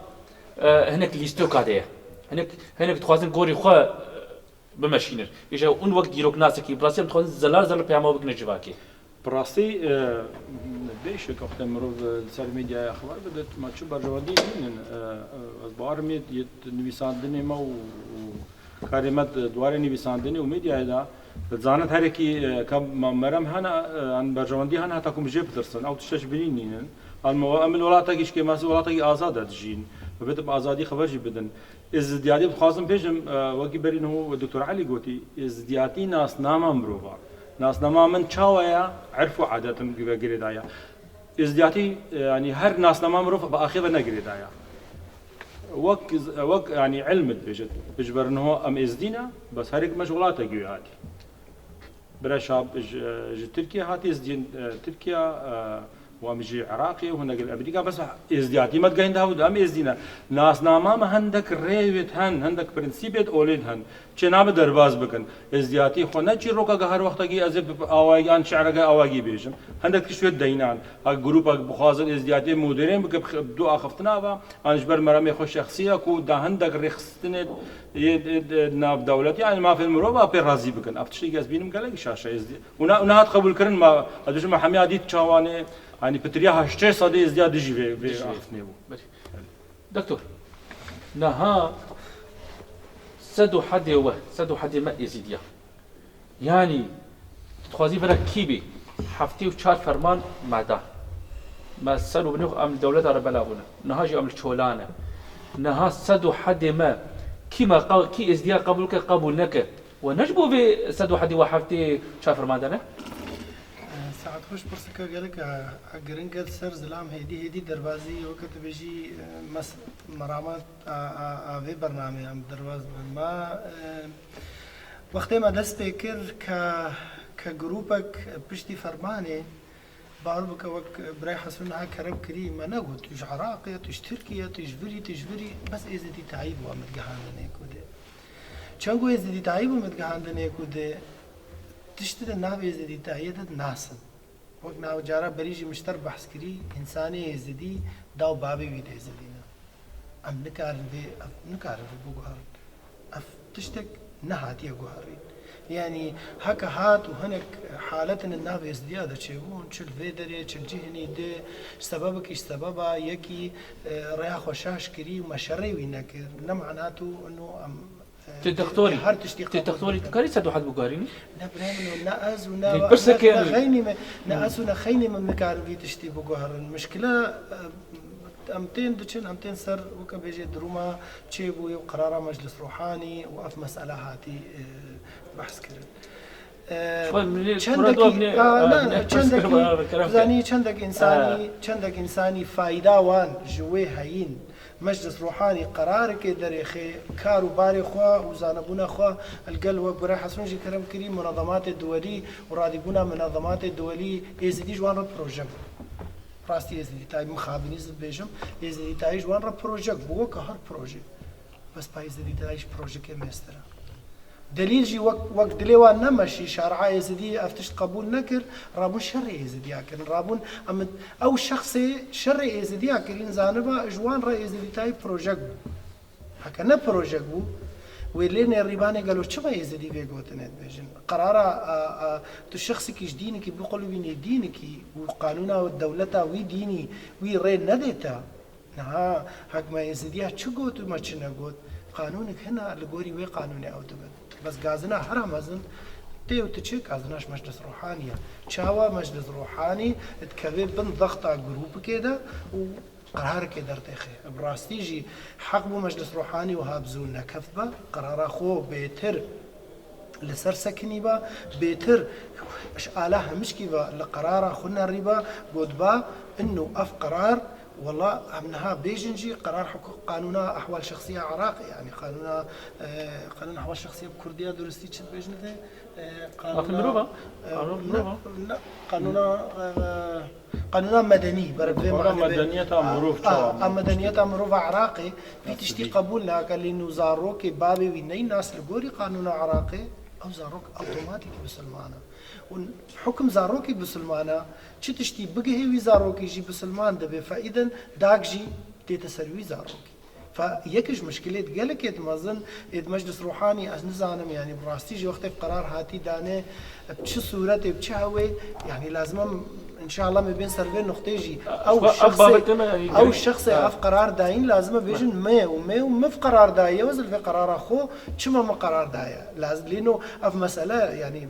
e, hinek lîstoka de ye. Hinek, hinek dixwazin gorî xwe, e, bimeşînin. Îja hûn wek dîroknasekî, bi rastî em dixwazin zelal zelal peyama we bigihîne civakê. Bi rastî, e, bêşek wextê mirov, e, li ser medyaya xeber bide, ma çi berjewendî nînin, e, e, ez bawer im yê, yê nivîsandinê me û, û karê me di warê nivîsandinê û medyayê de, dizanin herekî, e, ka ma merem hene, e, an berjewendî hene heta ku min jê bitirsin. Ew tişte ji binî nînin. An me, em li welatekî ji kêmasî welatekî azad de dijîn. Bi bitim azadî xeber jî bidin. Êzidiyatî dixwazim bêjim, e, wekî berî niho Doktor Elî gotî, êzidiyatî nasnama mirov e. Nasnama min çawa ye? Erf û adet in ve girêdaya. Êzidiyatî, e, yanî her nasnama mirov bi axê ve ne girêdaya. Wek, wek, yanî ilm dibêjit. Ji ber niho em êzidî ne, bes herek me ji welatekî wê hatî. Bira Şab ji, ji Tirkiye hatiye, ez diyên, e, Tirkiye, e, û em jî Iraqê û hinek li Amerîka, bes êzdiyatî me digehînde hev û em êzdî ne. Nasnama me hendek rêwêt hen, hendek prensîbêt olêt hen. Çê nabe derbas bikin. Êzdiyatî xwe ne çîroka ge her wextekî ez ê bi awayî an şi'reke awayî bêjim. Hendek tişt wê deynan. Ha grûpek bixwazin êzdiyatiyê modern bike, bi x-, bi du axiftina ve, an ji ber meremê xwe şexsî ye ku da hindek rêxistinê yê, yê, yê navdewletî, yanî mafên mirov a pê razî bikin. Ev tiştekî ez bînim gelekî şaş e. Ez dî-, û ne, û nehat qebûlkirin ma, ez dibêjim me hemiya dît çawanê, yanî pitiriya heştê sedî êzdiya dijî vê, vê Dijî vê. axiftinê bû. Belê. Doktor, niha sed û hedê we, sed û hedê me êzîdiya. Yanî, tu dixwazî vira kî bî? Heftê û çar ferman me da. Me ser û binê xwe em li dewleta re bela bûne. Niha jî em li çola ne. Niha sed û hedê me kî me qa-, kî êzdiya qebûl ke, qebûl neke. We ne ji bo vê sed û hedê we heftê çar ferman de ne? Saet xweş, pirseka gelek a, a giring e, ser zilam hêdî hêdî derbazî, weke tu bêjî, e, mes-, merama a, a, a vê bernameyê em derbaz dibin. Ma, e, wextê me dest pê kir ke, ke grûpek piştî fermanê, bawer bike wek birayê Heso niha kerem kirî, me negot, tu ji Iraqê ye, tu ji Tirkiyê ye, tu ji virî, tu ji virî, bes êzidîtayî bû em digihandinê ku dê. Çend ku êzidîtayî bû em digihandinê ku dê, tiştê di nav êzidîtayiyê de nas in. Wek nav cara berî jî min ji te re behs kirî, însanê êzidî, daw babê wî dê êzidî ne. Em nikarin vê, ev nikarin vê biguherin. Ev tiştek nehatiye guherîn. Yanî heke hat û hinek haletin di nav êzidiya de çêbûn, çi li vê derê, çi li cihê nî dê, ji sebebekî ji sebeba yekî, e, rêya xwe şaş kirî û me şerê wî nekir. Ne mana tu ino em, e, Ti dextorî, her tiştî ti qebûl dextorî dikin. Dikarî sed û heft biguherînî? Ne birayê min, ne ez û ne, Hîn ne, pirseke ne yanî. Xeynî me, ne Hmm. ez û ne xeynî min nikarin vî tiştî biguherin. Mişkile, e, em tên diçin, em tên ser, weke bêjê, duruma çêbûyî û qerara Meclis Ruhanî û ev mesele hatî, e, behs kirin. E, Xwe milê çendekî, kura dua binê, a, a, ne, binê çendekî, pirseke bana kerem tu zanî, ke. Çendek însanî, Ha. Çendek însanî fayda wan ji wê heyîn. Meclis Ruhanî qerareke derêxê kar û barê xwe û zanebûna xwe li gel wek birayê Heson jî kerem kirî, munezematê duwelî û radîbûna munezematê duwelî êzidî ji wan re proje bû. Rastî êzidîtayî mixabinî ez dibêjim, êzidîtayî ji wan re projek bû, weke her proje. Bes pa êzidîtayî ji projekê mêstir e. Delîl jî wek, wek dilê wan nemeşî, şaria êzidî ev tişt qebûl nekir, rabûn şerê êzidiya kirin. Rabûn em, ew şexsê şerê êzidiya kirîn zaniba ji wan re êzidîtayî projek bû. Heke ne projek bû, wê lê nêrîbanê gelo çima êzidî vê gotinê dibêjin? Qerara, a, a, tu şexsekî ji dînekî biqulibînî dînekî û qanûna dewleta wî dînî wî rê nedê te. Niha hek me êzidiya çi got û me çi negot, qanûnek hene, li gorî wê qanûnê ew dibin. Bes gazina hera mezin tê û tu çi gazina ji Meclis Ruhanî ye. Çawa Meclis Ruhanî dikeve bin dexta grûpikê de û Qerarekê dertêxe. Bi rastî jî heq bû Meclis Ruhanî wiha bi zû nekevtbe, qerara xwe bêtir li ser sekinîbe, bêtir ji ala hemişkî ve li qerara xwe nerîbe, gotbe, ino ev qerar, wela em niha bêjin jî qerar hukuk qanûna ehwal şexsiya Iraqê, yanî qanûna, e, qanûna ehwal şexsiya bi kurdiya duristî çi dibêjin vê? E, Mafê qanûna, mirova? E, Qanûna ne, mirova? Ne, qanûna, e, qanûna medenî, ber vê Qanûna manê be. Medeniyeta A, mirov a, çawa a, ma? Medeniyeta mirova Iraqê, vî Nasıl tiştî değil? Qebûl nake, lê nû zarokê bavê wî neynas li gorî qanûna Iraqê, ew zarok awtomatîk bisilman e. Û hukm zarokê bisilman e, çi tiştî bigihê wî zarokê jî bisilman dibe, feîden dak jî tête ser wî zarokê. Fe yek ji muşkilêt gelekêt mezin êd Meclis Ruhanî, ez nizanim, yanî bi rastî jî wextê qerar hatî dane, bi çi sûretê, bi çi hewê, yanî lazim em, înşallah me bên ser vê nuqtê jî. Ew Ev şexsê, babetê me, yanî ew girê-, şexsê ha. Ev qerar dayîn lazim e bêjin me û me û me ev qerar daye, ez li vê qerara xwe çima me qerar daye. Laz-, lêno ev mesele, yanî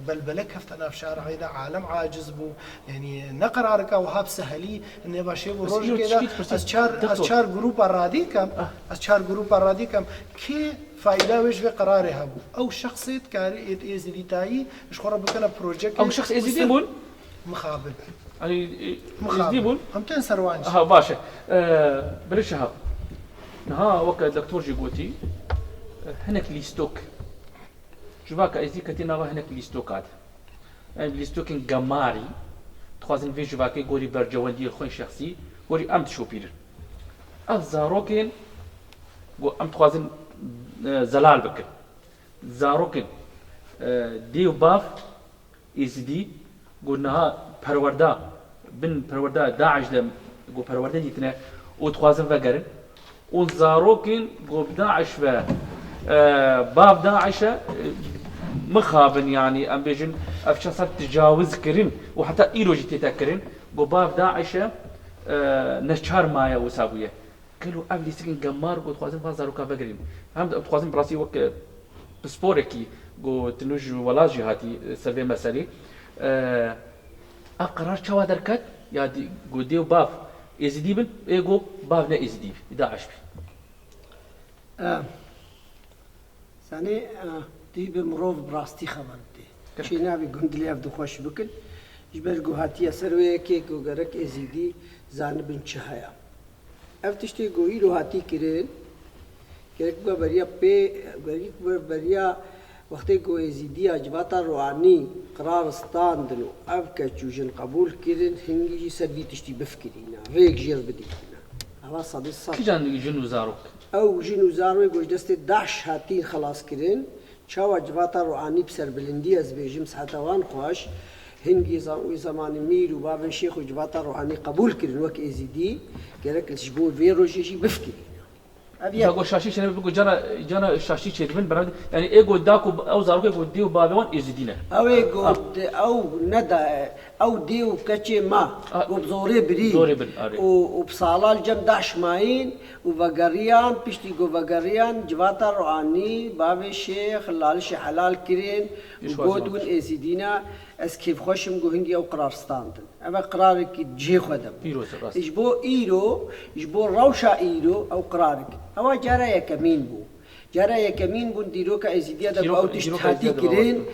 belbele kefte nav şarê de, alem aciz bû. Yanî ne qerarika wiha bi sehelî, nêva şev û Bes îro rojekê de tişkî dipirsî, ez çar, ez doktor. Çar grupa radî kem, Ah. Ez çar grupa radî kem, kê fayda wê ji vê qerarê hebû? Ew şexsê dikarê êd êzidîtayî ji xwe re bikene projekê Ew şexs êzidî bûn? Mixabin. Yanî, e, Mixabin. Êzidî bûn? Em tên ser wan jî. Ha, baş e. E, Birê Şehab. Niha weke doktor jî gotî, e, hinek lîstok. Civaka êzidî ketî nava hinek lîstoka de. Em lîstokên gemarî dixwazin vê civakê gorî bercewendiyê xwe şexsî, gorî em dişopîrin. Ev zarokên ku em dixwazin, e, zelal bikin. Zarokên, e, dê û bav êzidî ku niha perwerda, bin perwerda DAIŞ de ku perwerde dîtine û dixwazin vegerin. Û zarokên ku bi DAIŞ ve, e, bav DAIŞ e, e, mixabin, yanî em bêjin ev çend sal ticawiz kirin û heta îro jî tête kirin, ku bav DAIŞ e, e, neçar maye wisa bûye. Gelo ev lîstikên gemar ku dixwazin van zaroka vegirin. Hem de dixwazin bi rastî wek, e, pisporekî ku tinû ji welat jî hatî, e, ser vê meselê. E, ev qerar çawa derket? Ya dî-, ku dê û bav êzidî bin, ê ku bav ne êzidî bî, DAIŞ bî. E, Zanî, e, dî bi mirov bi rastî xeber bidê. Gerek. Çê navê gundilê ev dixweş bikin. Ji ber ku hatiye ser wê yekê ku gerek êzidî zanibin çi heye. Ev tiştê ku îro hatî kirin, gerek bibe beriya pê, gerek bibe beriya wextê ku êzîdiya civata ruhanî qerar standin û ev keç û jin qebûl kirin, hingî jî ser vî tiştî bifikirîne, rêk jê re bidîtine. Eva sedî sed. Kîjan jin û zarok? Ew jin û zarokê ku ji destê DAIŞ hatîn xelas kirin, çawa civata ruhanî bi serbilindî, ez bêjim, siheta wan xweş, hingî za-, wî zemanî mîr û bavên şêx û civata ruhanî qebûl kirin wek êzîdî, gerek ji bo vê rojê jî bifikirîne. Ev yek. Jago şaşî çênebe, biko cara, cara şaşî çêdibin, beraber, yani ê got da ku ew zarokê ku dê û bavê wan êzîdî ne. Ew ê got, ew neda, ew dê û keçê ma, Ah. ku bi zorê birî. Zorê bin, arê. Û, û bi salan cem DAIŞ mayîn û vegeriyan, piştî ku vegeriyan, civata ruhanî, bavê şêx, lalişê helal kirin û Pêşwazî got wan win kir. Êzîdî ne, ez kêfxweş im ku hingî ew qerar standin. Ev e qirarekî cihê xwe de bû. Pîroz e, rast. Ji bo îro, ji bo rewşa îro ew qirarekî. Ewa cara yekemîn bû. Cara yekemîn bûn dîroka Êzîdiya de Dîroka, ew tişt dîroka hatî Êzîdiya de kirin.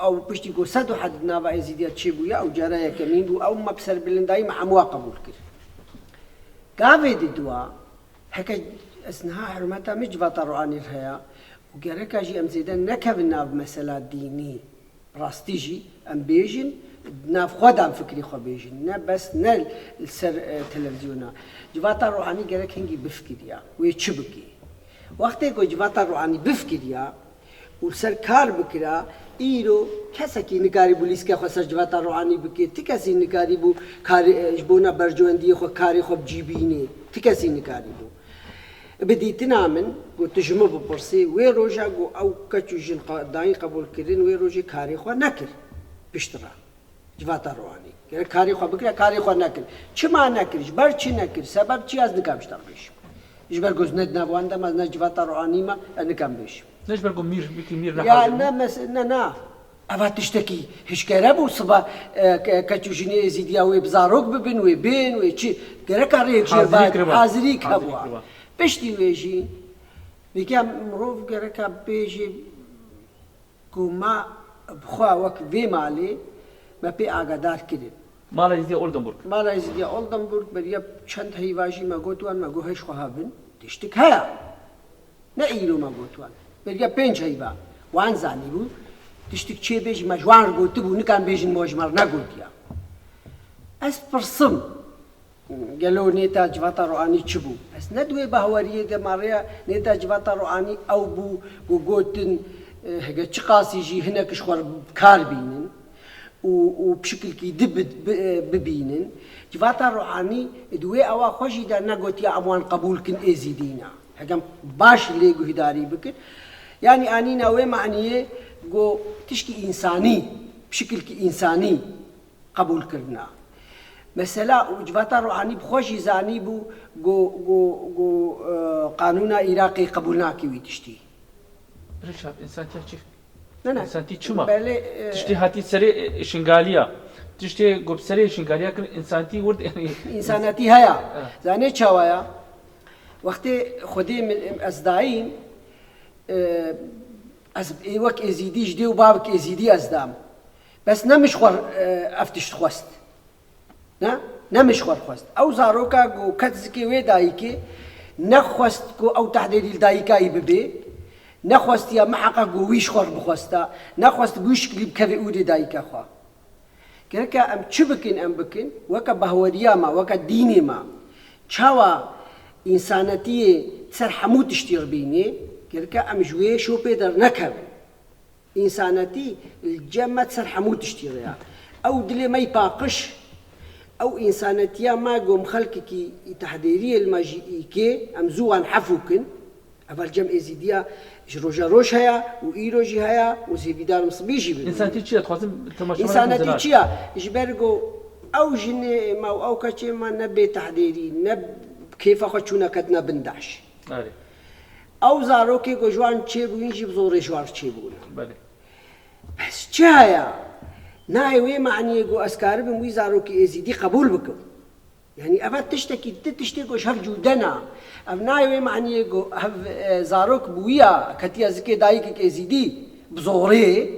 Ew piştî ku sed û heft nava Êzîdiya çêbûye, ew cara yekemîn bû. Ew me bi serbilindayî me hemû wa qebûl kir. Gavê di dua, heke ez niha hurmeta min civata ruhanî re heye û gereka jî em zêde nekevin nav mesela dînî. Rastî jî em bêjin, di nav xwe de em fikrê xwe bêjin. Ne bes ne li ser, e, televîzyona. Civata ruhanî gerek hingî bifikiriya. Wê çi bikê? Wextê ku civata ruhanî bifikiriya û li ser kar bikira, îro kesekî nikarîbû lîstika xwe ser civata ruhanî bike. Ti kesî nikarîbû karê, e, ji bona berjewendiyê xwe, karê xwe bi cî bînê. Ti kesî nikarîbû. Bi dîtina min, ku tu ji min bipirsî, wê roja ku ew keç û jin qa-, dayîn qebûlkirin, wê rojê karê xwe nekir piştre. Civata ruhanî. Gerek karê xwe bikire, karê xwe nekir. Çima nekir? Ji ber çi nekir? Sebeb çi? Ez nikam ji te bêjim. Ji ber ku ez ne di nav wan de me, ne civata ruhanî me, ez nikam bêjim. Ne ji ber ku mîr, wekî mîr Ya nehazir ne bû? mes-, ne, na. Eva tiştekî hişkere bû, siba, e, ke-, keç û jinê Êzîdiya wê bi zarok bibin, wê bên, wê çi. Gereka rêyek jê hazirî kiribû. Hazirî hebû. Piştî wê jî, vêke mirov gereka bêjê ku ma bi xwe wek vê malê me pê agadar kirin. Mala Êzîdiya Oldenburg. Mala Êzîdiya Oldenburg, beriya çend heyva jî me got wan, me got hêj xwe hebin, tiştik heye. Ne îro me got wan. Beriya pênc heyva wan zanîbû. Tiştik çê bêjî me ji wan re gotibû, nikan bêjin me ji me re negotiya. Ez pirsim, gelo nêta civata Roanî çi bû? Ez ne di wê bahweriyê de me rêya nêta civata Roanî ew bû ku gotin, e, hege çiqasî jî hinek ji xwe re bi kar bînin û, û bi şikilkî di bi-, bi-, e, bibînin. Civata Roanî di wê ewa xwe jî de negotiya em wan qebûl kin Êzîdî ne. Hekem baş lê guhdarî bikin. Yanî anîna wê maniyê ku tişkî însanî, bi şikilkî însanî qebûl kirina. Mesela civata Rohanî bi xwe jî zanîbû ku, ku, ku, e, qanûna Iraqê qebûl nake wî tiştî. Rêçap, însantiya çi? Ne, ne. Însantiya çi ma? Belê, e, tiştê hatî serê, e, Şingaliya. Tiştê ku bi serê Şingaliya kirin, însantiya wird, yanî. Însanatî heye. Ha. Zanê çawa ya? Wextê Xwedê min, ez dayîm, e, ez ê wek Êzîdî, ji dê û bavek Êzîdî ez dam. Bes ne min ji xwe, e, ev tişt xwest. Ne? Ne min ji xwe xwest. Ew zaroka ku ket zikê wê dayikê, nexwest ku ew tehdêrî li dayika wî bibê, nexwestiya miheqeq ku wî ji xwe bixwesta, nexwest bi wî şiklî bikeve ûrê dayika xwe. Gereke em çi bikin, em bikin, weke bahweriya me, weke dînê me, çawa însanetiyê ser hemû tiştî re bînê, gereke em ji wê şopê dernekevin. Însanetî li cem me ser hemû tiştî re ya. Ew dilê me yî paqij, ew însanetiya me gom xelkekî tehdêriyê li me jî îkê, em zû wan hefû kin. Eva li cem Êzîdiya ji roja roj heye û îro jî heye û zêvîdar im sibî jî bibin. Însanetî çi ye? Dixwazim temaşevanê Însanetî çi ye? Ji ber ku ew jinê me û ew keçê me ne bê tehdêrî, ne kêfa xwe çûne ketine bin DAIŞ. Erê. Ew zarokê ku ji wan çêbûyîn jî bi zorê ji wan çêbûne. Belê. Bes çi heye? Nayê wê maniyê ku ez karibim wî zarokê Êzîdî qebûl bikim. Yanî eva tiştekî, ti tiştê ku ji hev cûde na. Ev nayê wê maniyê ku hev, e, zarok bi wî ya ketiya zikê dayikek Êzîdî bi zorê.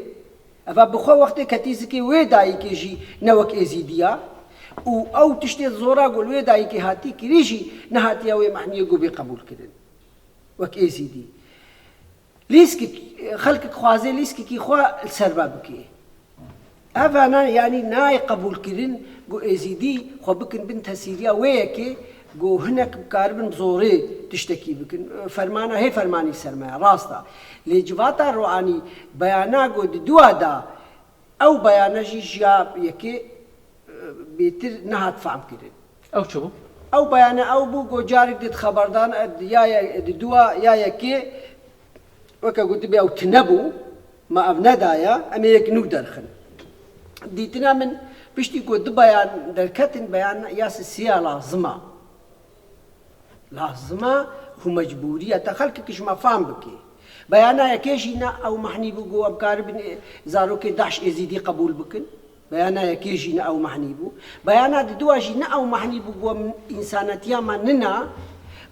Eva bi xwe wextê ketî zikê wê dayikê jî ne wek Êzîdî ya. Û ew tiştê zora ku li wê dayikê hatî kirî jî nehatiye wê maniyê ku bê qebûl kirin. Wek Êzîdî. Lîskek, xelkek xwazê lîskekî xwe li ser me bike. Ev na, yanî nayê qebûlkirin ku Êzîdî xwe bikin bin tesîriya wê yekê ku hinek bikaribin bi zorê tiştekî bikin. Fermana hê fermanî ser me ya, rast e. Lê civata Roanî beyana ku di dua da, ew beyana jî ji ya yekê, e, bêtir nehat fam kirin. Ew çi bû? Ew beyana ew bû ku carek di xeberdan, e, ya ye-, di dua ya yekê, weke gotibê ew tune bû, ma ev nedaye, em ê yek nû derxin. Dîtina min, piştî ku du beyan derketin, beyan ya sisiya lazim a. Lazim a û mecbûrî ye te xelkek ji me fam bike. Beyana yekê jî ne ew mehnî bû ku em karibin, e, zarokê DAIŞ Êzîdî qebûl bikin. Beyana yekê jî ne ew mehnî bû. Beyana di dua jî ne ew mehnî bû ku em însanetiya me nina,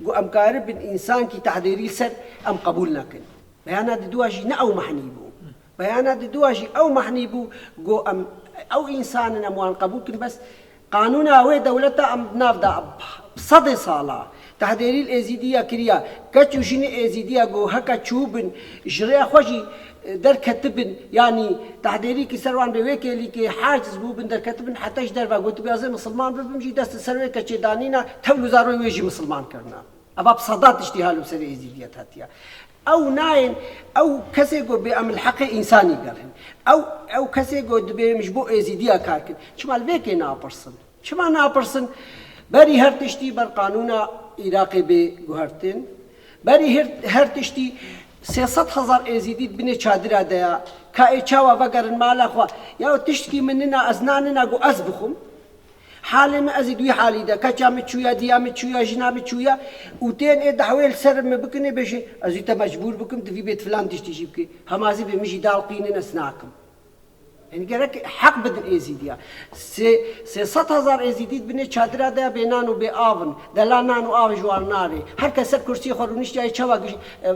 ku em karibin însankî tehdêrî li ser em qebûl nekin. Beyana di dua jî ne ew mehnî bû. Beyana di dua jî ew mehnî bû, got em, ew însan in, em wan qebûl kin, bes qanûna wê dewleta em di nav de bi sedê sala tehdêrî li Êzîdiya kiriya, keç û jinê Êzîdiya got heke çûbin, ji rêya xwe jî, e, derketibin, yanî tehdêrî ki ser wan bê wê kêlîkê haciz bûbin, derketibin heta ji derve gotibê ez ê misilman bibim jî dest li ser wê keçê danîna, tewl û zaroyê wê jî misilman kirina. Eva bi seda tiştî halo serê Êzîdiyet hatiye. Ew nayên, ew kesê ku bê em li heqê însanî gerin. Ew, ew kesê ku dibê em ji bo Êzîdiya kar kin. Çima li vê kê napirsin? Çima napirsin? Berî her tiştî ber qanûna Iraqê bê guhertin. Berî her, her tiştî sê sed hezar Êzîdî di binê çadira de ya. Ka ê çawa vegerin mala xwe? Ya tiştkî min nina, ez nanina ku ez bixwim. Halê min ez ê di wî halî de, keça min çûya, diya min çûya, jina min çûya û tên ê dehwê li ser min bikin, ê bêjin, ez ê te mecbûr bikim, divî bêt filan tiştî jî bikî. Hema ez ê bê min jî dal qînin, ez nakim. Yani gerek heq bidin Êzîdiya. Sê, sê sed hezar Êzîdî di binê çadira de bê nan û bê av in. Dela nan û av ji wan narê. Her kes ser kursiyê xwe rûniştiye, çawa giş-, e, e,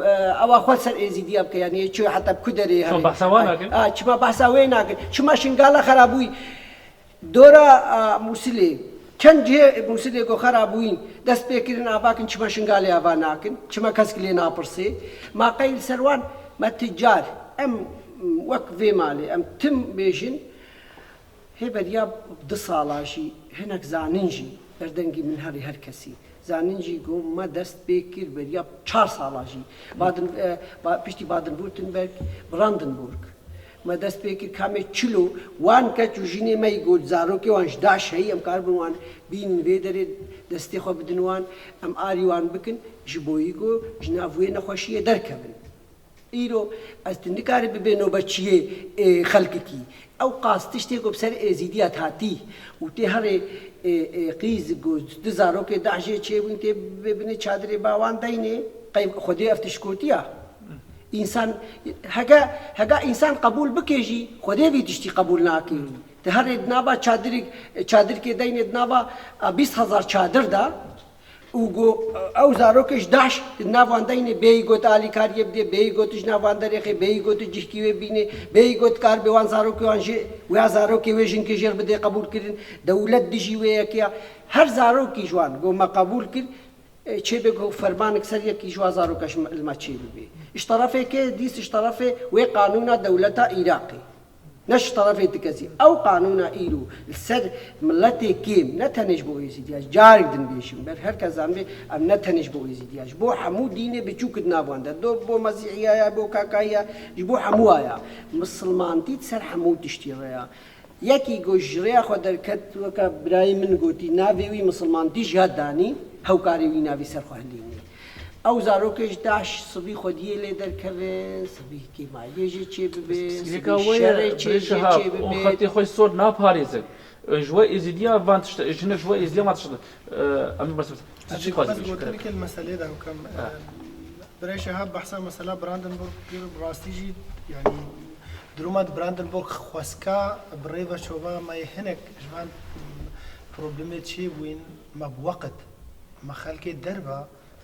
ewa xwe ser Êzîdiya bike. Yani çi heta bi ku derê Çima here? Behsa wan nakin? Ha, çima behsa wê nakin? Çima Şingala xerabûyî? Dora, a, Mûsilê. Çend cihê Mûsilê ku xera bûyîn, dest pê kirin ava kin, çima Şingalê ava nakin? Çima kesk lê napirsê? Ma qey li ser wan, me ti car, em wek vê malê, em tim bêjin, hê beriya du sala jî hinek zanin jî berdengî min herî her kesî. Zanin jî ku me dest pê kir beriya çar sala jî. Baden-, e, ba-, piştî Baden-Württemberg, Brandenburg. Me dest pê kir kamê çilo wan keç û jinê me yî got zarokê wan ji daş heyî, em karibin wan bînin vê derê destê xwe bidin wan, em arî wan bikin, ji bo yî ku ji nav wê nexweşiyê derkevin. Îro ez tu nikarî bibê nobeçiyê, ê, xelkikî. Ew qas tiştê ku bi ser Êzîdiya hatî û tê herê, ê, ê, qîz ku du zarokê daşê çêbûn tê bibê binê çadirê ba wan deynê, qey Xwedê ev tişt gotiya? Însan, heke, heke însan qebûl bike jî, Xwedê vî tiştî qebûl nake. Ti herê di nava çadirek, çadirkê deynê di nava, a, bîst hezar çadir de û got, ew zarokê ji daş di nav wan deynê bêyî got alîkariyê bidê, bêyî got ji nav wan derêxê, bêyî got cihkî wê bînê, bêyî got kar bê wan zarokê wan jê, wê zarokê wê jinkê jêr bidê qebûl kirin, dewlet dijî wê yekê ya. Her zarokî ji wan got me qebûl kir, e, çêbê ku fermanek ser yekî ji wa zaroka ji me, li me çê bibe. Ji terefê kê dîs ji terefê wê qanûna dewleta Iraqê. Ne ji terefê ti kesî. Ew qanûna îro li ser miletê kêm, ne tenê ji bo Êzîdiya, carek din bêjim, ber her kes zanibê, em ne tenê ji bo Êzîdiya, ji bo hemû dînê biçûk di nav wan de, do bo Mesîhiya ya, bo Kakaya, ji bo hemû aya. Misilmantî di ser hemû tiştî re ya. Yekî ku ji rêya xwe derket, weke birayê min gotî, navê wî misilmantî jî hat danî, hewkarê wî navî ser xwe hilînî. Ew zarokê ji daş sibî xwediyê lê derkeve, sibî kêmayiyê jê çê bibe, sibî şerê çê jê çê bibe. Hûn xetê xwe sor naparêzin. Ji we Êzîdiya van tişt, ji hinek ji we Êzîdiya van tişt. Em bes, bes gotinekê li meselê de bikim. Birê Şehab behsa mesela Brandenburg kir, bi rastî jî, yanî, duruma di Brandenburg xweska bi rê ve çova me yê hinek ji van problemê çêbûyîn, me bi weqt, me xelkê derve,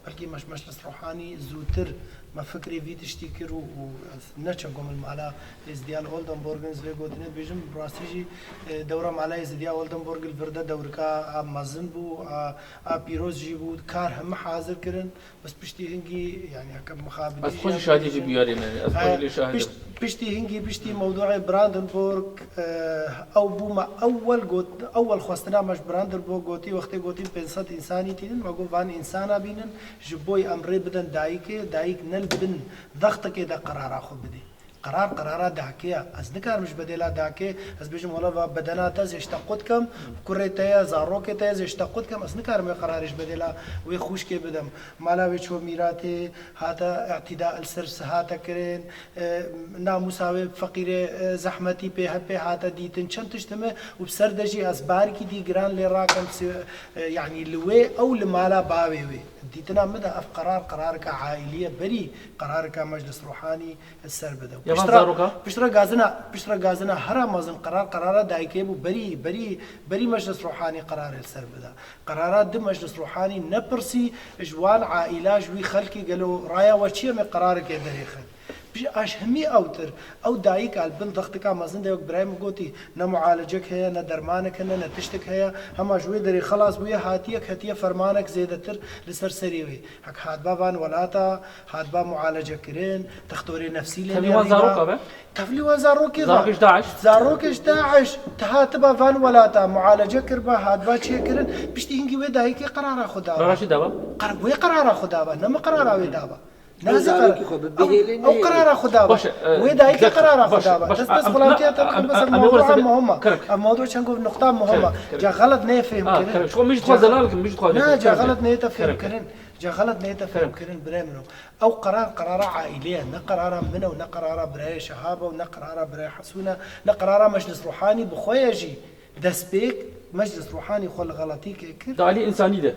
belkî me ji Meclis Ruhanî zûtir me fikrê vî tiştî kir û, û ez neçim ku min mala Êzidiya li Oldenburg in, ez vê gotinê dibêjim, bi rastî jî, e, dewra mala Êzidiya Oldenburg li vir de dewrika a mezin bû, a, a pîroz jî bû, kar heme hazir kirin. Bes piştî hingî, yanî heke mixabinî Ez xwe jî şahidê jî bûyarê me, ez xwe jî lê şahid im. Pişt-, piştî hingî, piştî mewdûê Brandenburg, eh, ew bû me ewel got, ewel xwestina me ji Brandenburg gotî, wextê gotî pênc sed însanî tînin, me got van însana bînin, ji bo em rê bidin dayikê, dayik ne li bin zextikê de qerara xwe bidê. Qerar, qerara dahkê ye. Ez nikarim ji bedêla dahkê, ez bêjim, wela va bedena te zê ji te qut kem, kurê te ye, zarokê te ye, zê ji te qut kem, ez nikarim wê qerarê ji bedêla wê xwişkê bidim. Mala wê ço mîratê, hate îtîda li ser sihate kirin, e, namûsa wê feqîrê, e, zehmetî pê, pê hate dîtin, çend tişt heme û bi ser de jî ez barekî dî giran lê rakim, si-, e, yanî li wê ew li mala bavê wê. Dîtina min de ev qerar, qerareke aîlî ye, berî qerareke Meclis Ruhanî li ser bide. Ya van Piştre, zaroka? Piştre gazina, piştre gazina hera mezin qerar, qerara dayikê bû, berî, berî, berî Meclis Ruhanî qerarê li ser bide. Qerara di Meclis Ruhanî nepirsî ji wan aîla, ji wî xelkî gelo raya we çi ye, me qerarekê derêxin. Pişt aş hemî ewtir, ew dayika li bin zextika mezin de wek birayê min gotî, ne mualecek heye, ne dermanek hene, ne tiştek heye, hema ji wê derê xelas bûye, hatiye ketiye fermanek zêdetir li ser serê wê. Hek hatba van welata, hatba mualece kirin, textorê nefsî lê Tevlî wan nêrîna. Zaroka be? Tevlî wan zarokê ve. Zarokê ji DAIŞ? Zarokê ji DAIŞ. Ti hatiba van welata, mualece kirba, hatba çêkirin. Piştî hingî wê dayikê qerara xwe daba. Qerara çi daba? Qer-, wê qerara xwe daba, ne min qerara wê daba. Ne Ew ez zarokî qer-, xwe bi ew, bihêlê ew nehêlê. Qerara xwe daba. Baş e, e, wê dayikê dek-, qerara xwe baş, daba. Baş, Dest dest em, xulamtiya te em, bikim, em, bes em, em, mewdûa em, muhim e. Kerem. Ev mewdû çend got nuqta muhim e. Kerem, kerem. Ca xelet neyê fêm Ha, kirin. Kerem. Ji xwe min ji xwe Ca zelal kim, min ji xwe Nê, zelal ca kim. Xelet neyê te fêm Kerem, kerem. Kirin. Ca xelet neyê te fêm Kerem. Kirin, birê min o. Ew qerar, qerara aîlê ye, ne qerara min e û ne qerara birayê Şehab e û ne qerara birayê Hesûn e, ne qerara Meclis Ruhanî bi xwe ye jî. Destpêk Meclis Ruhanî xwe li xeletîkê kir. Di alî însanî de.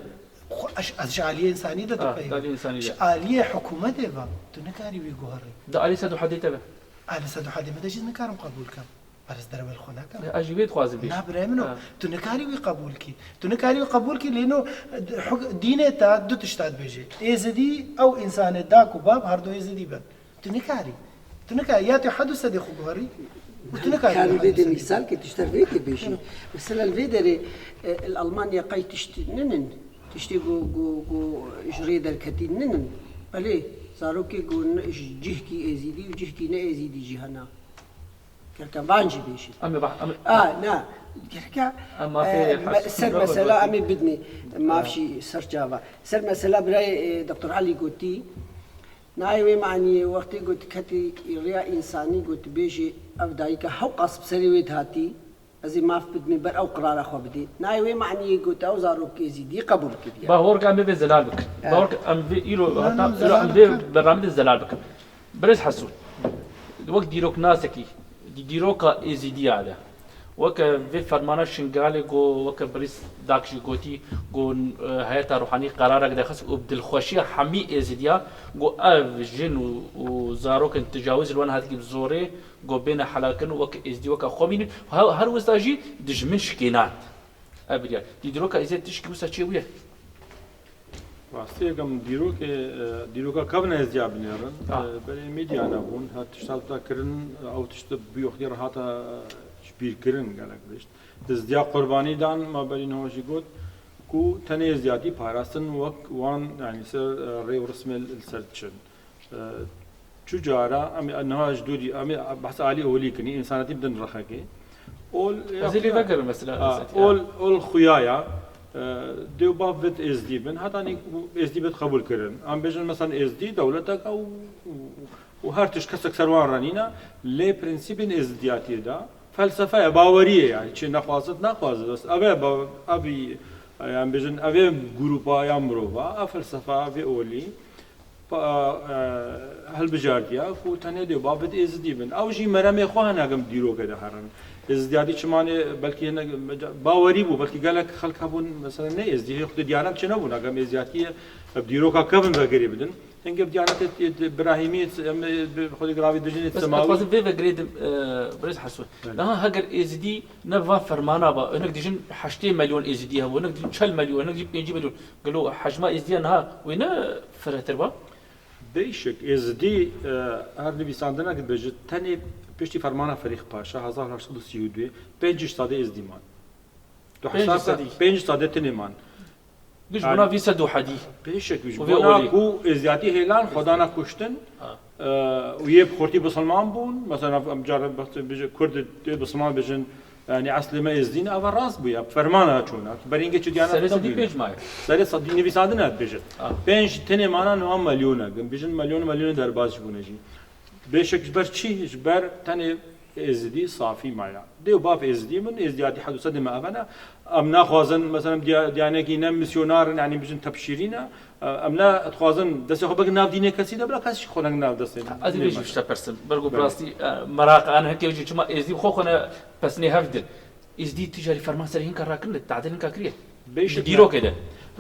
Xwe, ez, ez ji aliyê însanî de Ha, dipeyivim. Di alî însanî de. Ji aliyê hikûmetê ve tu nikarî wî guherî. Di alî sed û hedê te be. Alî sed û hedê me de jî nikarim qebûl kem. Parêz derewel xwe nakin. Ez jî vê dixwazim bêjim. Na birayê min o. Tu nikarî wî qebûl kî. Tu nikarî wî qebûl kî lê no hug-, dînê te du tişta dibêje. Êzidî ew însanê da ku bab her du êzidî bin. Tu nikarî. Tu nikarî. Ya tu hed û sedê xwe guherî û tu nikarî. Karî vê de mîsal ke tu ji te vê de bêjî. Mesela li vê derê e, li Almanya qey tişt ninin. Tiştê ku, ku, ku ji rê derketî ninin. Belê, zarokê ku ne- ji cihkî êzîdî û cihkî ne êzîdî jî hene. Gereka van jî bêjin. Em ê bah, em, A, na. Gereka em mafê e, me- Hesûn ser re mesela gotin. Em ê bidinê. Maf jî ser çava. Ser mesela birayê e, Doktor Elî gotî. Nayê wê maniyê wextê got ketî rêya însanî got bêjê ev dayika hewqas bi serê wê dihatî. Ez ê maf bidimê ber ew qirara xwe bidê. Nayê wê maniyê got ew zarok êzîdî qebûl kiriye. Bahorka em vê zelal bikin. Bahorka em vê îro heta îro em vê bernamê de zelal bikin. Birêz Hesûn, wek dîroknasekî, di dîroka Êzîdiya de, weke vê fermana Şingalê ku weke birêz Dak jî gotî, ku e, heyeta ruhanî qerarek derxist û bi dilxweşiya hemî Êzîdiya ku ev jin û, û zarokên tecawizê li wan hatikî bi zorê ku bêne helalkirin û weke Êzîdî weke xwe bînin, her, her wisa jî dijmin şikênand. Ev biryar. Di dîroka Êzîdiyê tişkî wisa çêbûye? Rastî yekem dîrokê, e, dîroka kevin ez diya binêrin. E, berê medya nebûn, her tişt hata kirin, ew tişt bi yoxtî re hata, e, ji bîr kirin gelek tişt. Êzdiya qurbanî dan, me berî niha jî got, ku tenê êzdiyatî parastin wek wan, yanî ser, e, rê û rismê li ser diçin. E, çu cara, em ê niha ji dûrî, em ê behsa alî olî kinî, însanetî bidin rexekê. Ol, Ez ê lê vegerim mesela, Ha, Êzîdiya. ol, ol xuya ya, e, dê û bav vit êzdî bin, heta nî êzdî bit qebûl kirin. Em bêjin, mesela êzdî dewletek e û, û, û her tişt kesek ser wan re nîne, lê prensîbên êzdiyatiyê de felsefe ye, bawerî ye yani. Çi nexwazit, naxwazit. Bes ev e, ba-, ev e, em bêjin, ev e grûpa ya mirova, ev felsefe, ev e olî. Pa-, e, hilbijartiya ku tenê dê û bav vit êzidî bin. Ew jî meremê xwe hene gim dîrokê de herin. Êzidiyatî çimanê belkî hinek bawerî bû, belkî gelek xelk hebûn, mesela ne êzdî, hê xwedê diyanet çi nebûn, gem êzidiyatiyê bi dîroka kevin vegirê bidin. Hingê bi diyanetê, ê, di Birahîmî, em, ê, bi xwedê giravî dijinê Bes semawi. Dixwazim vê vegirê dim, e, Birêz Hesûn. Belê. Niha heger êzidî ne va fermana ba, hinek dijin heştê milyon êzidî hebû, hinek dijin çel milyon, hinek dijin pêncî milyon. Gelo hecma êzdiya niha wê ne firehtir ba? Bêşik, êzidî, e, her nivîsandinek dibêje, tenê piştî fermana Ferîx Paşa hezar heşt sed û sî û duyê pêncî sedî êzidî man. Tu Pêncî hesab ke, sedî. Pêncî sedî tenê man. Giş Yani, bona vî sed û hedî. Bêşik ji Û vê bona olî. Ku êziyatî hêlan xwe dana kuştin, Ha. e, û yê bi xurtî bisilman bûn, mesela em cara bêje Kurd dê bisilman bêjin, yani eslê me êzdîn, eva rast bûye, bi fermana çûna. Berîngê çi diyana Serê sedî pênc maye. Serê sedî nivîsandin hat bêjin. Ah. Pênc tenê mana niha milyona, gim bêjin milyon, milyonê derbas ji bûne jî. Bêşek ji ber çi? Ji ber tenê êzidî safî maya. Dê û bav êzidî min, êzidiyatî hed û sedê me eve ne. Em naxwazin, mesela diya-, diyanekî ne misyonar in, yani bêjin tebşîrî ne. Em ne dixwazin destê xwe bikin nav dînê kesî de, bila kes jî xwe neg nav destê Ez ê dînê vê jî me. Ji te persim. Ber ku bi Belê. Rastî, e, meraq an heke jî çima êzdî xwe xwe ne pesnê hev din. Êzdî tu carî ferman serê hinka rakirin, tadil hinka kiriye. Bêşik Di dîrokê de.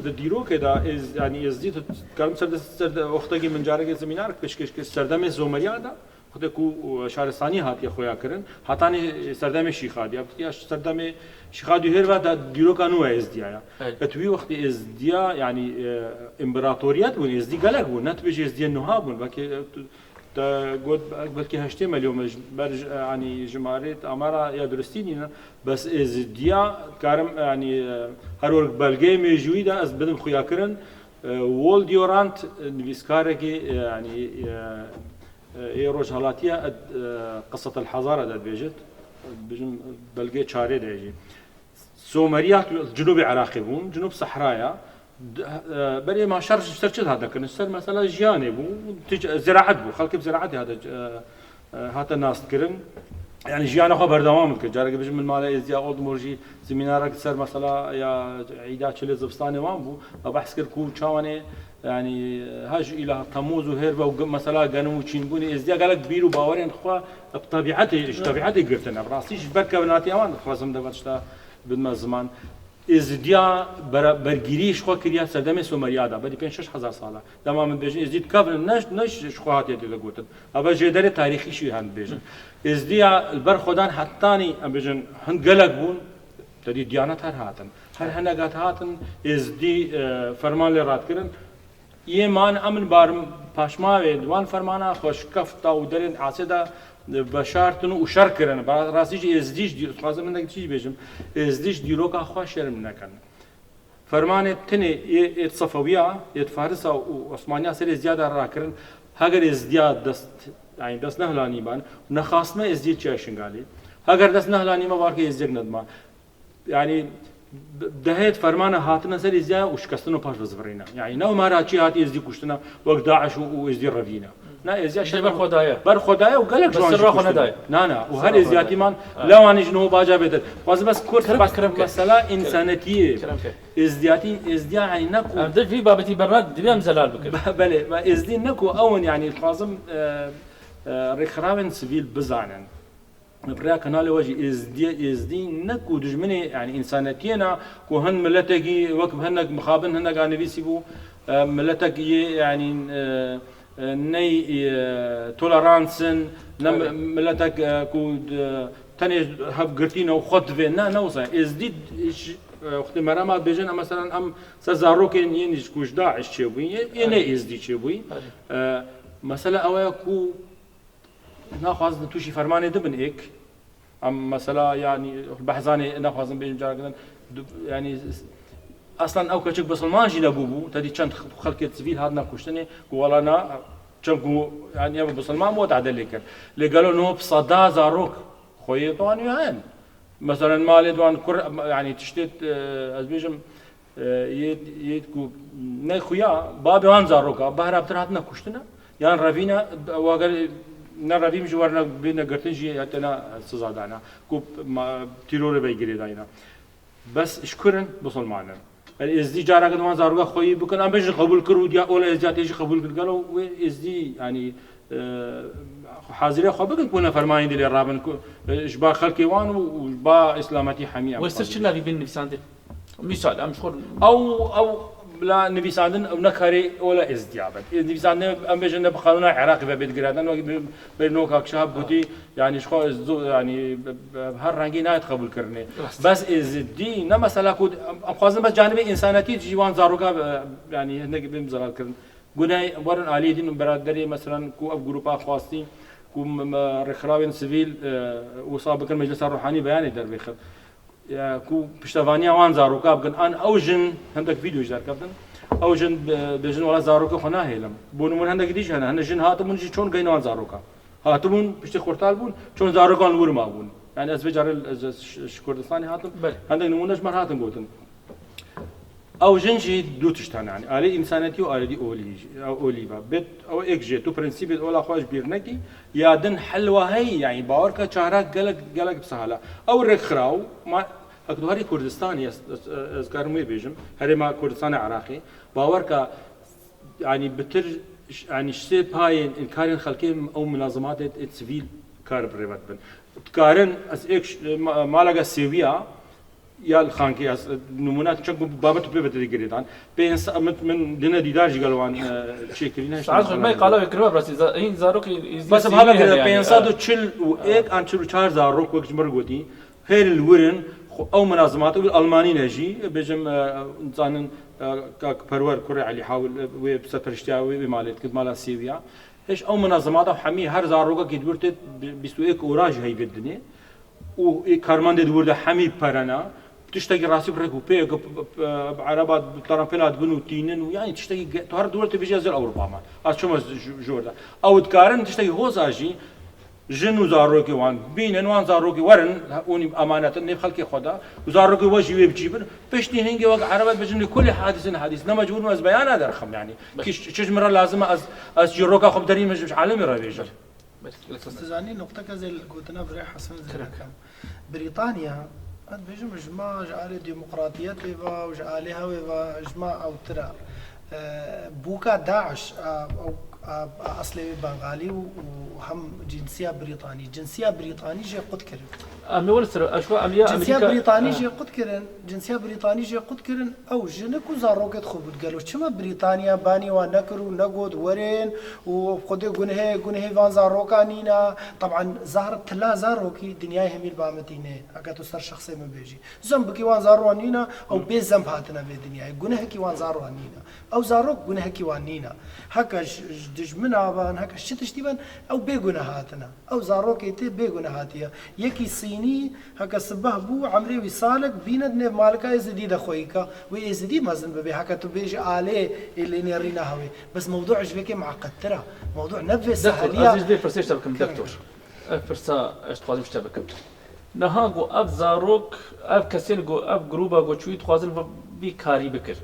Di dîrokê de êz, yani êzdî tu karim ser de, ser de wextekî min carekê semînar pêşkêş kir serdemê Zomeriya de. Xwedê ku şaristanî hatiye xuya kirin. Hetanî serdemê Şîxadî. Ya serdemê Şîxadî hêr ve de dîroka nû êzdiya ya. Evet. Et wî wextî êzdiya, yani, e, împaratoriyet bûn, êzdî gelek bûn. Ne tu bêjî êzdiya nuha bûn. Belkî, e, tu, te got belkî heştê milyon ji ber, e, yani jimarê amara ya duristî nîne. Bes êzdiya karim, yani, e, her wek belgeyê mêjûyî de ez bidim xuya kirin. E, Wol Diorant, e, nivîskarekî, e, yani, e, Ê rojhelatiya, e, Qisset el Hazara de dibêjit, bijim belgê çarê de jî. Someriya li Cinûbê Iraqê bûn, Cinûb Sehraya. D-, e, berê ma şer ji ser çi hate kirin? Ser mesela jiyanê bû, tic-, ziraet bû, xelkê bi ziraetê hate, e, e, hate naskirin. Yani jiyana xwe berdewam kir. Carekê bijim min mala êzdiya Oldmor jî semînarek ser mesela ya îda çilê zivistanê wan bû. Me behs kir ku çawanê Yani, ha ji îlaha Temûz û hêr ve û ge-, mesela genim û çînbûnê êzdiya gelek bîr û bawerên xwe bi tebîetê, ji tebîetê girtine. Bi rastî ji ber kevnatiya wan dixwazim de ve tişta bidime ziman. Êzidiya bera-, bergîrî ji xwe kiriya serdemê Someriya de, berî pênc şeş hezar sala. Dema min dibêjin Êzidî dikevin, ne, ne ji, ji xwe hatiye tê de gotin. Eva jêderê tarîxî jî hem dibêjin. Êzidiya li ber xwedan hetanî, em bêjin, hin gelek bûn, te dî diyanet her hatin. Her hinek hat hatin, Êzidî, e, ferman lê radikirin. Yê man em li bar paşmavê di wan fermana xwe şikefta û derên asê de veşartin û şer kirin. Ba-, rastî jî Êzidî jî dî-, dixwazim hindek tiştî jî bêjim. Êzidî ji dîroka xwe şerm nekin. Fermanê tenê yê, yê Sefewiya, yê Farisa û Osmaniya serê Êzidiya de rakirin. Heger Êzidiya dest, yani dest nehilanîban, nexastime Êzidiyê çiya Şingalê. Heger dest nehilanîme, barke Êzidiyek nedima. Yani, dehêt fermana hatine ser Êzidiya û şikestin û paş ve zivirîne. Yani, ne Umara çi hatiye Êzidî kuştine, wek DAIŞ û, û Êzidî revîne. Ne, Êzidiya Ji ber xwe daye. Ber xwe daye û gelek Bi ji wan jî sirra xwe kuştin. Nedaye. Na, na. Û Sirra her xwe Êzidiyatî daye. Man, Evet. Lewanî ji niho baca bêtir. Xwazim bes kurt, Kerem, bes kerem ke. Mesela Kerem. Însanetiyê. Kerem ke. Êzidiyatî, Êzidiya, yani, ne ku Em di vî babetî berna divê em zelal bikin. Be-, belê, be Êzidî ne ku ew in, yani, xwazim, e, e, rêkxirawên sivîl bizanin. Bi rêya kanalê we jî Êzdiye-, Êzdî ne ku dijminê, yani, însanetiyê ne, ku hin miletekî wek hinek mixabin hinek a nivîsî bû, e, miletek yê, yani, e, e, ney, e, tolerans in, ne Aynen. mi-, miletek, e, ku d-, tenê hevgirtî ne û xwe divê. Ne, ne wisa. Êzdî, ş-, e, wextê merema dibêjin, em, meselan, em ser zarokên yên ji ku ji DAIŞ çêbûyî, yê, yê ne Aynen. Êzdî çêbûyî. Aynen. E, mesela ew ye ku Naxwazin tûşî fermanê dibin êk. Em mesela, yani, behzanê naxwazin bêjin carakirin, du-, yani, s-, aslan ew keçik bisilman jî nebûbû. Te dî çend xelkê sivîl hatine kuştinê, ku wela na, çend ku, yani, ev bisilman bû, te lê kir. Lê gelo niho bi seda zarok xweyê wan ya hene. Meselen, malê wan kur, yani, tiştê, e, ez bêjim, E, yê, yê ku ne xuya, babê wan zaroka, behra bi tir hatine kuştine, yan revîne, wager ne revîm jî werne bêne girtin jî ya tena siza dana, ku ma, tîrorê vey girêdayne. Bes ji kur in, bisilman in. Yani Êzdî careke di wan zaroka xweyî bikin, em bêjin qebûl kir û diya ola Êzdiyatê jî qebûl kir. Gelo wê Êzdî, yani, e, hazirê xwe bikin ku ne fermanê dilê rabin ku, e, ji ba xelkê wan û, û ji ba îslametî hemî em Wê sir xwazin. Çi navî bin nivîsandin? Mîsal, em ji xwe Ew, ew bila nivîsandin, ew ne karê ola Êzdiya be. Ê nivîsandin, em bêjin ne bi qanûna Iraqê ve bê digirêdan, wek bi, bi Nokak Şahab gotî, yani ji xwe ez zo-, yani bi, bi her rengî nayet qebûl kirinê. Rast. Bes Êzidî, ne mesela ku em, em xwazin bes canibê însanetî jî wan zaroka, e, yani hinek bêm zelal kirin. Guney werin aliyê din û beraderê, meselan, ku ev grupa xwastî ku m-, m-, rêkxirawên sivîl, e, wisa bikin meclisa ruhanî beyanê dervêxin. Ya, ku piştevaniya wan zaroka bikin. An ew jin, hindek vîdeo jî derkeftin. Ew jin, e, bêjin wela zarokê xwe nahêlim. Bo nimûne hindek dî jî hene. Hene jin hatibûn jî çon geyne wan zaroka. Hatibûn, piştî xurtal bûn, çon zarokan li wir mabûn. Yani ez vê carê ez, ez ji, ji Kurdistanê hatim. Belê. Hindek nimûne ji me hatin gotin. Ew jin jî du tişt hene, yani alê însanetî û alê dî olî jî, ew olî ve. Bêt ew êk jê, tu prensîbê ola xwe ji bîr nekî, ya din helwa heyî, yani bawer ke çarak gelek, gelek bi sehala. Ew rêkxiraw, ma, hek tu herî Kurdistanê, ez, ez, ez karim wê bêjim, herêma Kurdistanê Iraqê, bawer ke, yani bitir, yani ji sê payên karên xelkê ew milazimatê ê sivîl kar bi rêve dibin. Dikarin, ez êk ş-, ma-, maleke sêwiya, Ya li xankê ez nimûne çend ku babet û pê ve tê girêdan. Pê însa-, min, min dine dîdar jî gel wan, e, çêkirîne, Saet xwe me qala wê kiribe, rastî za-, hîn zarokê Êzidî Bes sivîl hebe hene kirîne yani. Pênc sed û çil û yek an çil û çar zarok wek ji min re gotî. Hêr li wir in, xwe ew milazimat, ew Almanî ne jî, bêjim, e, zanin, e, kak Perwer kurê Elî Hawil, e, wê serperiştiya wê, wê malê dikir, mala sêwiya. Hiş ew minazemata hemî her zarokekî di wir tê bi-, bîst û yek ora jî heyvê dinê. Û ê karmendê di wir de hemî perena. Tiştekî rastî bi rêk û pêk, bi, bi, bi ereba, bi terenpêla dibin û tînin û, yani, tiştekî ge-, tu her di wir tê bêjî ez li Ewropa me. Ez çûme ji, ji wir de. Ew dikarin tiştekî hoza jî jin û zarokê wan bînin, wan zarokê werin, hûn emanet in nêv xelkê xwe de. Û zarokê we jî wê bi cî bin. Piştî hingê wek erebe dibêjin lê kulê hadîsin hadîs. Ne mecbûr me ez beyana derxim, yani. Ki ş-, çi ji min re lazim e ez, ez çîroka xwe bi derî min ji, ji alemê re bêjim. Belê, gelek spas. Tu zanî, noqteke ez ê li gotina birê Hesen Kerem. Zêde bikim. Brîtanya, ez dibêjim, ji ma ji alê demokratiyetê ve û ji alê hewê ve ji ma ewtir e. E, bûka DAIŞ, e, ew a, a, eslê wî Bengalî û, û hem cinsiya Brîtanî. Cinsiya Brîtanî jê qut kirin. Em ê were sero, ez xwe em ya Cinsiya Amerîka. Brîtanî jê qut kirin. Cinsiya Brîtanî jê qut kirin. Ew jinik û zarokê xwe bût gelo. Çima Brîtanya banî wan nekir û negot werin û xwedê gunehê, gunehê van zaroka nîna. Taban zar, tila zarokî dinyayê hemî li ba min tîne. Heke tu ser şexsê min bêjî. Zembikî wan zaroka nîna, ew bê zemb hatine vê dinyayê. Gunehekî wan zaroka nîna. Ew zarok gunehekî wan nîna. Heke ji, ji dijmina ban, heke ji çi tiştî ban, ew bê guneh hatine. Ew zarokê tê bê guneh hatiye. Yekî Sînî, heke sibeh bû, emrê wî salek, bîne di nêv malika Êzidî de xweyî ke. Wê Êzidî mezin bibe, heke tu bêjî alê ê lê nêrîna hewê. Bes mewdû ji vê kê miqedtir e. Mewdû ne bi vê Doktor, seheliya. Ez ê vê pirsê ji te bikim, doktor. Ev pirsa ez dixwazim ji te bikim. Niha ku ev zarok, ev kesên ku ev grûba ku çûyî dixwazin vî karî bikir.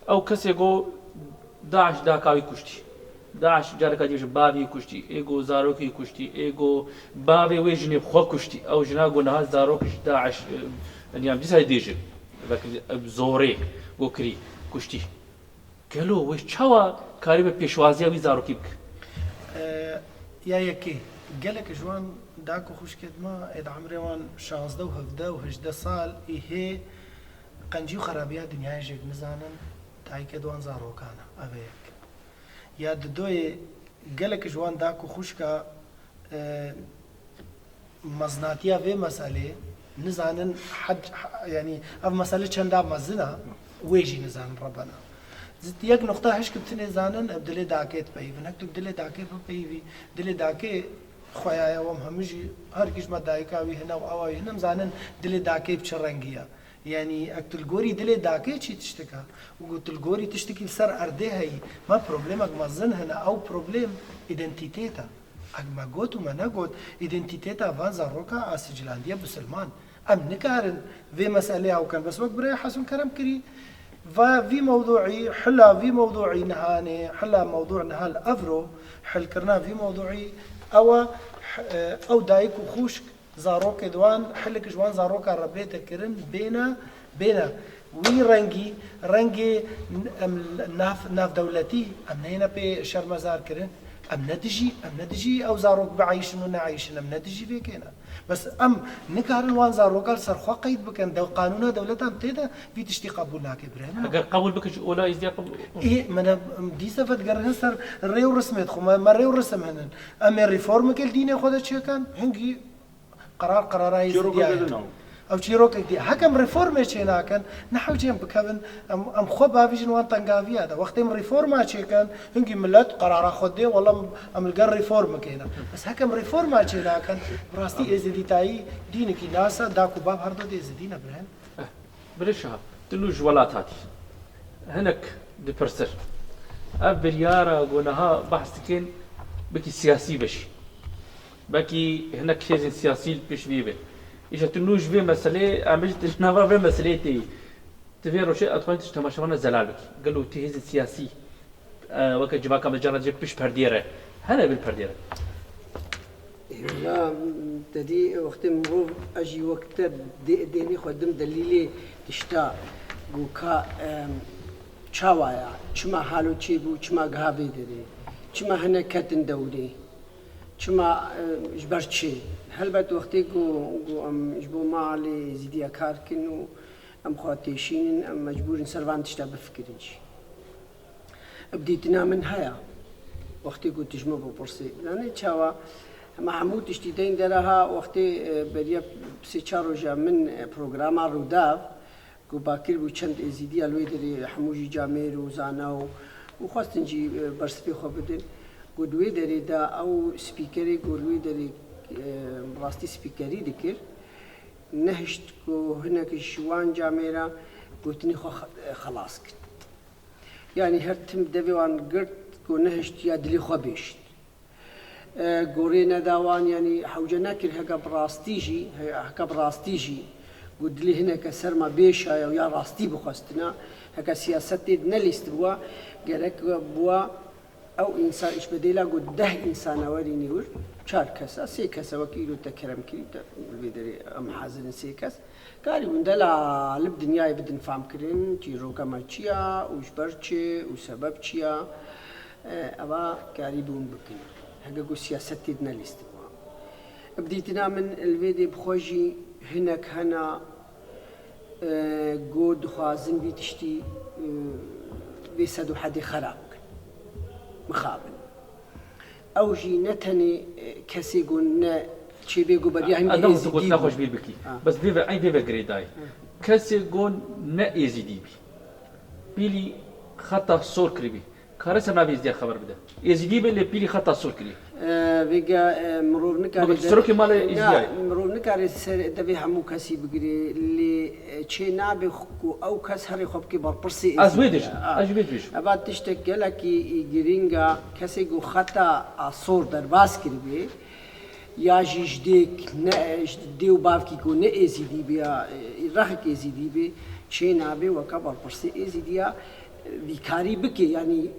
Ew kesê ku DAIŞ daka wî kuştî. DAIŞ careka dî ji bavê wî kuştî, ê ku zarokê wî kuştî, ê ku bavê wê jinê xwe kuştî. Ew jina ku niha zarok ji DAIŞ, e, yan dîsa dê jin. Belkî, e, zorê ku kirî, kuştî. Gelo wê çawa karibe pêşwaziya wî zarokî bike? E, ya yekê, gelek ji wan dako xwişkê dima ê di emrê wan şazdeh û hevdeh û hejdeh sal î hê qencî û xerabiya dinyayê jêk nizanin, dayikê di wan zarokan e. Ev e yek. Ya didoyê, gelek ji wan dako xwişka, e, mezinatiya vê meselê nizanin, hed, ha, yanî ev mesele çenda mezin e, wê jî nizanin rebena. Yek nuqta hişk bi tinê zanin, ev dilê dakê dipeyivin. Hek tu dilê dakê bipeyivî, dilê dakê xweya ye, em hemû jî, her kî ji me dayika wî hene û awa wî hene, em zanin dilê dakê bi çi rengî ye. Yanî, ek tu li gorî dilê dakê çî tiştik e, û ku tu li gorî tiştikî li ser erdê heyî, me problemek mezin hene, ew problem îdentîtêt e. Ek me got û me negot, îdentîtêta van zaroka a sicilandiye bisilman. Em nikarin vê meselê ew kin. Bes wek birayê Hesun kerem kirî, va vî mewduî, hila vî mewduî nihanê, hila mewdu niha li evro, hilkirina vî mewduî, ew e, e, ew dayik û xûşk, zarokê di wan, hilik ji wan zaroka re bête kirin, bêne, bêne. Wî rengî, rengê n-, em, nav, navdewletî, em neyne pê şermezar kirin. Em ne dijî, em ne dijî ew zarok bieyşin û neeyşin, em ne dijî vê kêne. Bes em nikarin wan zaroka li ser xwe qeyd bikin, dew qanûna dewletan tê de vî tiştî qebûl nake birê min. Heger qebûl bikin jî ola Êzidiya qebûl. Ê, min e, dîse ve digerînin ser rê û rismê xwe, me, me rê û risim hinin. Em ê reformekê li dînê xwe de çêkin, hingî Qerar qerara Êzidiya ye. Ew çîrokek dî. Heke em reformê çê nakin, ne hewce em bikevin, em, em xwe bavîjin wan tengaviya de. Wextê em reforma çêkin, hingî milet qerara xwe dê, wela em, em li gel reform bikeyne. Bes heke em reforma çê nakin, bi rastî êzidîtayî dînekî nas e, dak û bav her du dê êzidî ne birhen. Birê Şahap, tu nû ji welat hatî. Hinek dipirsin. Ev biryara ku niha behs dikin, belkî siyasî be jî. Belkî hinek hêzên siyasî li pêş vê bin. Îşte tu nû ji vê meselê, em bêjin tu ji nava vê meseleyê tê yî. Tu vê rojê ez dixwazim tu ji temaşevana zelal bikî. Gelo tu hêzên siyasî, e, weke civaka me cara dibêje pişt perdê re. Hene bin perdê re. Valla, te dî wextê mirov, ez jî wek te dê-, dênê xwe dim delîlê tişta ku ka, em, çawa ya, çima halo çêbû, çima giha vê derê, çima hinek ketin dewrê, çima, em, ji ber çi? Helbet wextê ku, ku em ji bo malê Êzîdiya kar kin û em xwe têşînin, em mecbûr in ser van tişta bifikirin jî. Bi dîtina min heye. Wextê ku tu ji min bipirsî, zanî çawa? Hema hemû tiştî tên dera ha, wextê, e, beriya sê çar roja min, e, programa Rûdaw, ku bakir bû çend êzîdiya li wê derê, hemû jî camêr û zana û, û xwestin jî, e, bersivê xwe bidin. Ku di wê derê de ew spîkerê ku li wê derê, e, bi rastî spîkerî dikir, nehişt ku hinek ji wan camêra gotinê xwe xe-, xelas kin. Yanî her tim devê wan girt ku nehişt ya dilê xwe bêjin. E, gorê neda wan, yanî hewce nekir heke bi rastî jî, he-, heke bi rastî jî ku dilê hineke ser me bêşaye û ya rastî bixwestina, heke siyaset tê de nelîstibûa, gerek bûa ew însan, ji bedêla ku deh însan e werî nîwir, çar kes e, sê kes e, wek îro te kerem kirî, te li vê derê em hazir in sê kes. Karîbûn delal bi dinyayê bidin famkirin, çîroka me çi ya û ji ber çi û sebeb çi ya. E, eva karî bûn bikin. Heke ku siyaset tê de nelîstin wan. Bi dîtina min li vê dê bi xwe jî hinek hena, e, ku dixwazin vî tiştî, e, vê sed û hedê xera bikin. Mixabin. Ew jî ne tenê, e, kesê ku ne çêbê ku beriya hindî Ez naxwazim êzîdî tu bû. Nexweş bîr bikî. Ha. Bes vê ve, ey vê ve girêdayî. Ha. Kesê ku ne êzîdî bî. Pîlî xeta sor kiribî. Kare ser navê êzdiya xeber bide. Êzîdî be lê pîlî xeta sor kirî. E, vêga, e, mirov nikare Baba, de-, serokê malê na, êzdiya ye. Mirov nikare ser devê hemû kesî bigire, lê, e, çê nabe ku ew kes herê xwe bike berpirsê êzîdiya. Ez wê dibêjim, Ha. ez jî wê dibêjim. Eva tiştek gelekî girîng e, kesê ku xeta a sor derbas kiribê, ya jî ji dêk ne, ji dê û bavkî ku ne êzîdî bî ya, e, rexek êzîdî bî, çê nabe weke berpirsê êzîdiya, e, vî karî bike, yanî, e,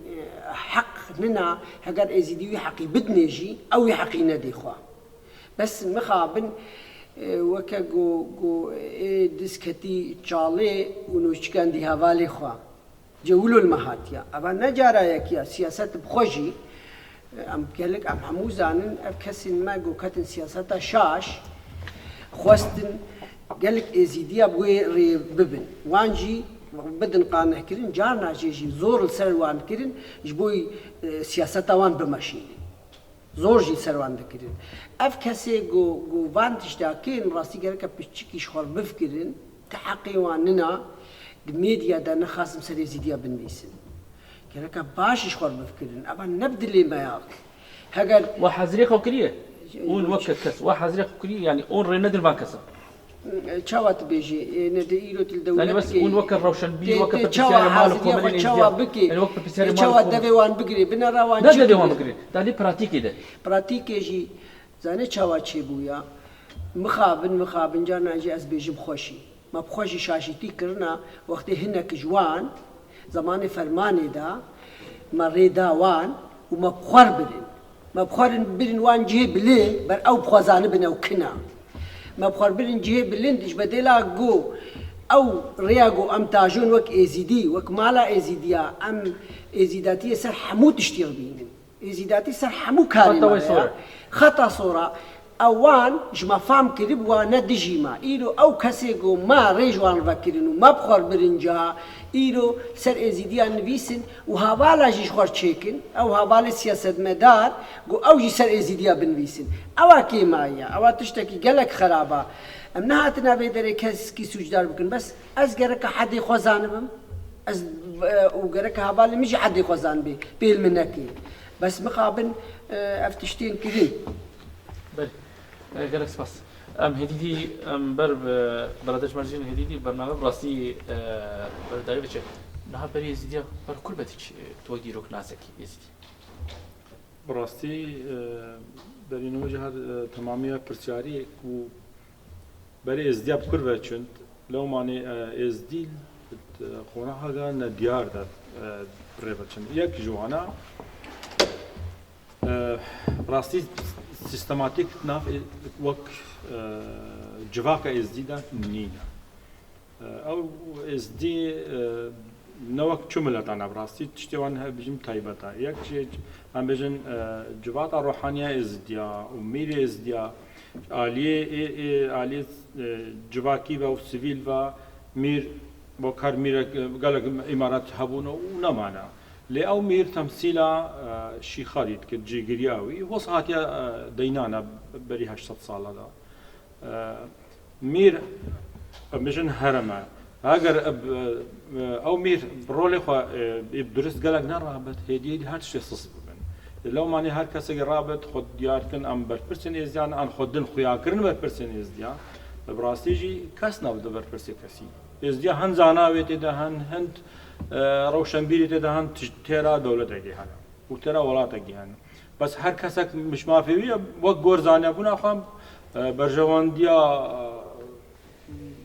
heq nina, heger êzîdî wî heqî bidinê jî, ew wî heqî nedê xwe. Bes mixabin, e, weke ku, ku ê diz ketî çalê û nûçikan dî hevalê xwe. Cewilo li me hatiye. Eva ne cara yekî ya, siyaset bi xwe jî, em gelek, em hemû zanin, ev kesên me ku ketin siyaseta şaş, xwestin gelek êzîdiya bi wê rê bibin. Wan jî bidin qanehkirin, carna jê jî zor li ser wan kirin, ji bo, e, siyaseta wan bimeşînin. Zor jî ser wan dikirin. Ev kesê ku, ku van tişta kên, rastî gereke piçikî ji xwe bifikirin, ti heqê wan nina, di medya de nexasim ser êzîdiya binivîsin. Gereke baş ji xwe bifikirin. Eva ne bi dilê me ya. Heger We hezirê xwe kiriye? Hûn weke kes, we hezirê xwe kiriye, yanî hûn rê nedin van kesan? Çawa tu bêjî? Ê, ne de îro tu li dewlet Yanî bes hûn weke rewşenbîr, Tê, weke tê pirsiyarê çawa mal û haziriya xwe komelên bêjî, êzdiya. Yanî weke pirsiyarê Ê, mal çawa û devê komel- wan bigirê, binera wan Ne çi devê wan bigirê? Bigirê? Dalê pratîkê de. Pratîkê jî, zanê çawa çêbûya? Mixabin, mixabin, carna jî ez bêjim xweşî. Me bi xwe jî şaşîtî kirina, wextê hinek ji wan, zemanê fermanê de, me rê da wan û me bi xwe re birin. Me bi xwe re birin wan cihê bilind, ber ew bi xwe zanibin ew kin e. Me bi xwe re birin cihê bilind, ji bedêla ku ew rêya ku em tajon wek êzîdî, wek mala êzîdiya, em êzîdatiyê ser hemû tiştî re bînin. Êzîdatî ser hemû karê Xeta me wê ya. Sor e. Xeta sor e. Ew wan ji me fam kiribû, wan ne dijî me. Îro ew kesê ku me rê ji wan vekirin û me bi xwe re birin ca, îro ser êzîdiya nivîsin û hevala jî ji xwe re çêkin. Ew hevalê siyasetmedar ku ew jî ser êzîdiya binivîsin. Ewa kêmaye, ewa tiştekî gelek xerab e. Em nehatine vê derê keskî sûcdar bikin. Bes ez gereke hedê xwe zanibim. Ez, e, û gereke hevalê min jî hedê xwe zanibê. Pêl min neke. Bes mixabin, e, ev tiştên kirin. Belê. E, gelek spas. Em hêdî dî, em ber bi Beladeş Mercîn hêdî dî bername bi rastî, e, berdayî diçe. Niha berî Êzîdiya ber kur be diçî, e, tu wek dîroknasekî Êzîdî? Bi rastî, e, berî niha jî her, e, temamiya pirsiyarî ku berê Êzdiya bi kur ve çûn, lewmanê, e, Êzdî, e, qonaxa ge nediyar de, e, rê ve çûn. Yek ji wana, e, rastî sîstematîk nav, e, wek, e, civaka Êzdî de nîne. E, ew Êzdî, e, ne wek çu mileta ne bi rastî tiştê wan he bijîm taybet e. Yek jî em bêjin, e, civata ruhaniya Êzdiya û mîrê Êzdiya, aliyê, ê, ê, aliyê, e, civakî ve û sivîl ve mîr, bo kar mîrek, e, gelek îmarat hebûn û nemane. Lê ew mîr temsîla, e, şîxa dî dikir, cîgiriya wî. Hos hatiye, e, deynane berî heşt sed sala de. E, mîr, em bêjin herem e. Eger, e, e, ew mîr bi rolê xwe, e, bi durist gelek nerabet, hêdî hêdî her tiştê sis bibin. Lewmanê her kesekî rabet, xwe diyar kin, em berpirsên êzdiyan, an xwe din xuya kirin berpirsên êzdiyan. Bi rastî jî kes nabide berpirsê kesî. Êzdiya hin zana wê tê de, hin, hin, e, rewşenbîrê tê de, hin tij-, têra dewletekê hene. Û têra welatekî hene. Bes her kesek mişmafê wî ye, wek gor zanebûna xwe, e, berjewendiya,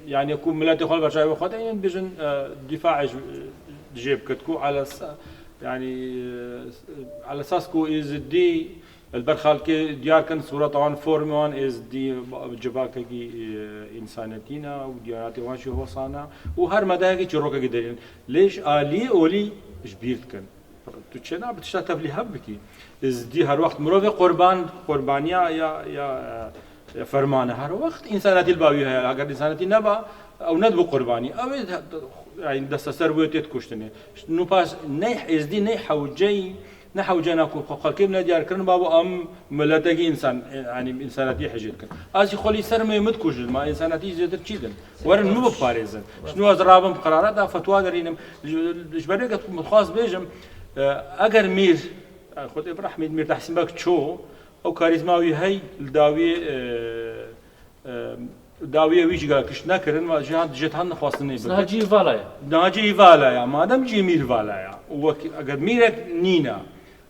e, yanî ku miletê xwe li ber çavê xwe de yên, bêjin, e, dîfaê ji, jê bikit ku elesa-, yanî, e, elesas ku Êzidî li ber xelkê diyar kin, sureta wan, formê wan Êzidî civakekî, e, însanetî ne û diyanetê wan jî hosan e û her medeyekî çîrokekî derîn. Lê ji aliyê olî ji bîr dikin. Tu çênabe tişta tevlî hev bikî. Êzdî her wext mirovê qurban, qurbaniya ya, ya, ya fermane. Her wext însanetî li ba wî heye. Eger însanetî neba, ew nedibû qurbanî. Ew ê, yani desteser wê tê dikuştinê. Nû pas ney êzdî ney hewceyî, ne hewcena ku xwe xelkê bine diyar kirin, babo em miletekî însan, yani însanetî hicê dikin. Ez jî xwe lî ser me min dikujin, ma însanetî zêdir çî din? Werin min biparêzin. Ji nû ez rabim qerara da fetwa derînim. Ji, ji ber vê min dixwaz bêjim, e, eger mîr, e, Xwedê bi rehmî Mîr Tehsîn Beg çû, ew karîzma wî hey li dawiyê, e, e, dawiyê wî jî gelek tişt nekirin, ma jî han, jêt han nexwastinê bikin. Niha cî vala ye. Niha cî vala ye. Madem cî mîr vala ye. Wek-, eger mîrek nîne,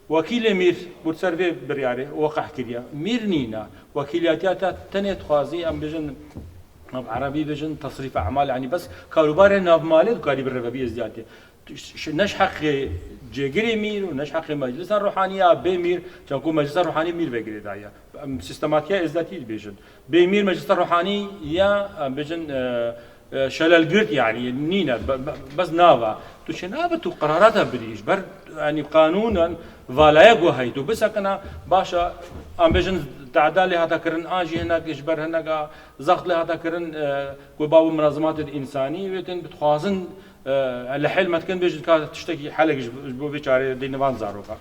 Wekîlê mîr ku ser vê biryarê weqeh kiriye, mîr nîne. Wekîliyatiya te tenê dixwazî, em bêjin, em erebî bêjin tesrîf emal, yanî bes karûbarê navmalê dikarî bireve bî êzdiyatê. Ş-, ş-, ne ji heqê cêgirê mîr û ne ji heqê meclisa ruhanî ya bê mîr, çenku meclisa ruhanî mîr vê girê daye. Em sîstematiya êzdiyatî dibêjin. Bê mîr meclisa ruhanî ya, em bêjin, e, e, şelelgirt, yani nîne, be-, be-, bes nava. Tu çênabe tu qerarata bidî, ji ber, yani qanûnen valaya ku hey, tu bisekina, baş e, em bêjin teda lê hate kirin, an jî hinek ji ber hineka zext lê hate kirin, e, ku babo munazimatê însanî wê tên dixwazin, e, li hêl me dikin, bêjin ka tiştekî helek ji, ji bo vê çarê dê nivan zaroka.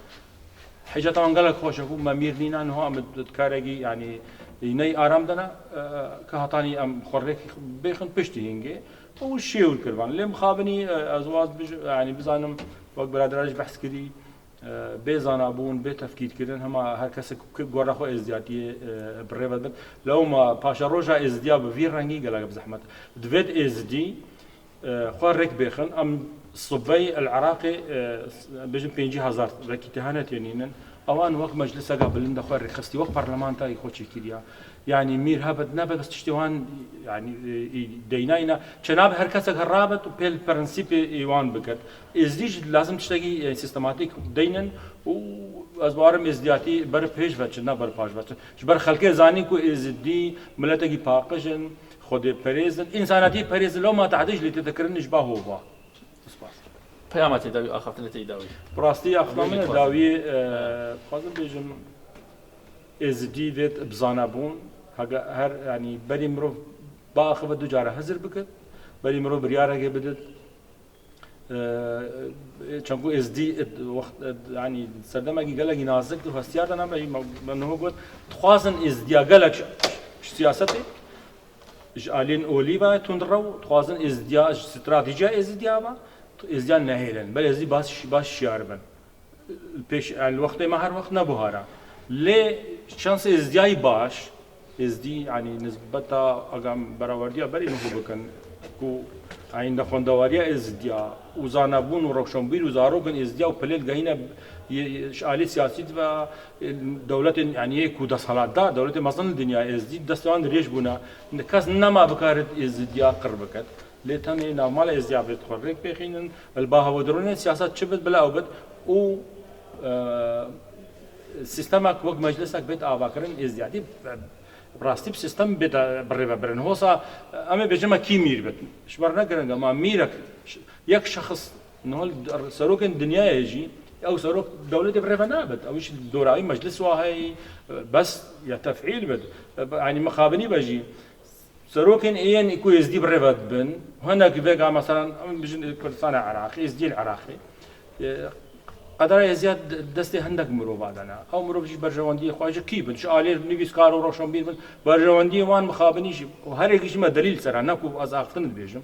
Hêjeta wan gelek xweş e ku me mîr nîne, niha em di karekî, yanî, ney aram de ne, e, e, ke hetanî em xwe rêk bêxin piştî hingê. Ew şêwir kirvan. Lê mixabinî, e, ez waz bij-, yanî, bizanim, wek biradera jî behs kirî, e, bê zanabûn, bê tefkîrkirin, hema her kesek ku gora xwe êzdiyatiyê, e, bi rê ve dibin. Lewma paşeroja êzdiya bi vî rengî gelek bi zehmet. Divêt êzdî, e, xwe rêk bêxin. Em sibvey el Iraqê, e, s-, bêjin pêncî hezar vekî tê hene tênînin. Ewan wek mecliseka bilind de xwe rêxistî, wek parlamentayê xwe çêkiriya. Yanî mîr hebit nebit, bes tiştê wan, yanî, e, e, deynayî ne. Çenabe her kesek her rabit û pê li prensîpê ê wan bikit. Êzdî jî lazim tiştekî, e, sîstematîk deynin û ez bawerim êzdiyatî ber pêş veçin, ne ber paş veçin. Ji ber xelkê zanîn ku êzdî miletekî paqij in, Xwedê perêz in, însanetî perêz in, loma tehdê ji lê tê dikirin ji ba hova. Spas. Peyama tê dawî, axaftinê tê dawî. Bi rastî axaftina min e dawî, e, dixwazim bêjim, êzdî vêt bi zana bûn, hege-, her, yanî berî mirov biaxive du cara hizir bikit, berî mirov biryarekê bidit. E, e, çenku êzdî, e, wext, e, yanî serdemekî gelekî nazik û hestiyar de nebe, me, me niho got, dixwazin êzdiya gelek ji, ji siyasetê, ji aliyên olî ve tundrew, dixwazin êzdiya, ji stratejiya êzdiya ve, êzdiya nehêlin. Belê êzdî baş, baş şiyar bin. Pêş, yani, li wextê me her wext nebû hara. Lê şansê êzdiyayî baş, êzdî, yani, nisbeta, agam berawerdiya berî niho bikin, ku, yani, nexwendewariya êzdiya û zanabûn û rewşenbîr û zarokên êzdiya û pilêl gehîne, ye, ye, ji alî siyasî ve, e, dewletên, yani, yê ku desthilatdar, dewletê mezin li dinya êzdî, destê wan dirêj bûne. Kes nema bikarit êzdiya qir biket. Lê tenê navmala êzdiya vê dixwe rêk pêxînin, li ba hewe dironên siyaset çi bit, bila ew bit û, e, sîstemek wek meclisek bêt avakirin êzdiyatî, e, bi rastî bi sîstem bêt, e, birêvebirin. Hosa, e, em ê bêjin me kî mîr bit. Ji ber ne giring e, ma mîrek, ş-, yek şexs, niha serokên dinyayê jî, ew serok dewletê birêve nabit. Ew jî dorayî meclis wa heyî, e, bes ya tefîl bit. E, yanî mixabinî be jî. Serokên ê yên ku êzdî bi rê ve dibin, hinek vêga, meselan, em bijin Kurdistana Iraqê, êzdiyê li Iraqê, e, qedera êzdiya d-, destê hindek mirova de ne. Ew mirov jî berjewendiyê xwe ji kî bin? Ji aliyê nivîskar û rewşenbîr bin, berjewendiyê wan mixabinî jî, û her yekî jî me delîl ser e, ne ku ez axiftin dibêjim.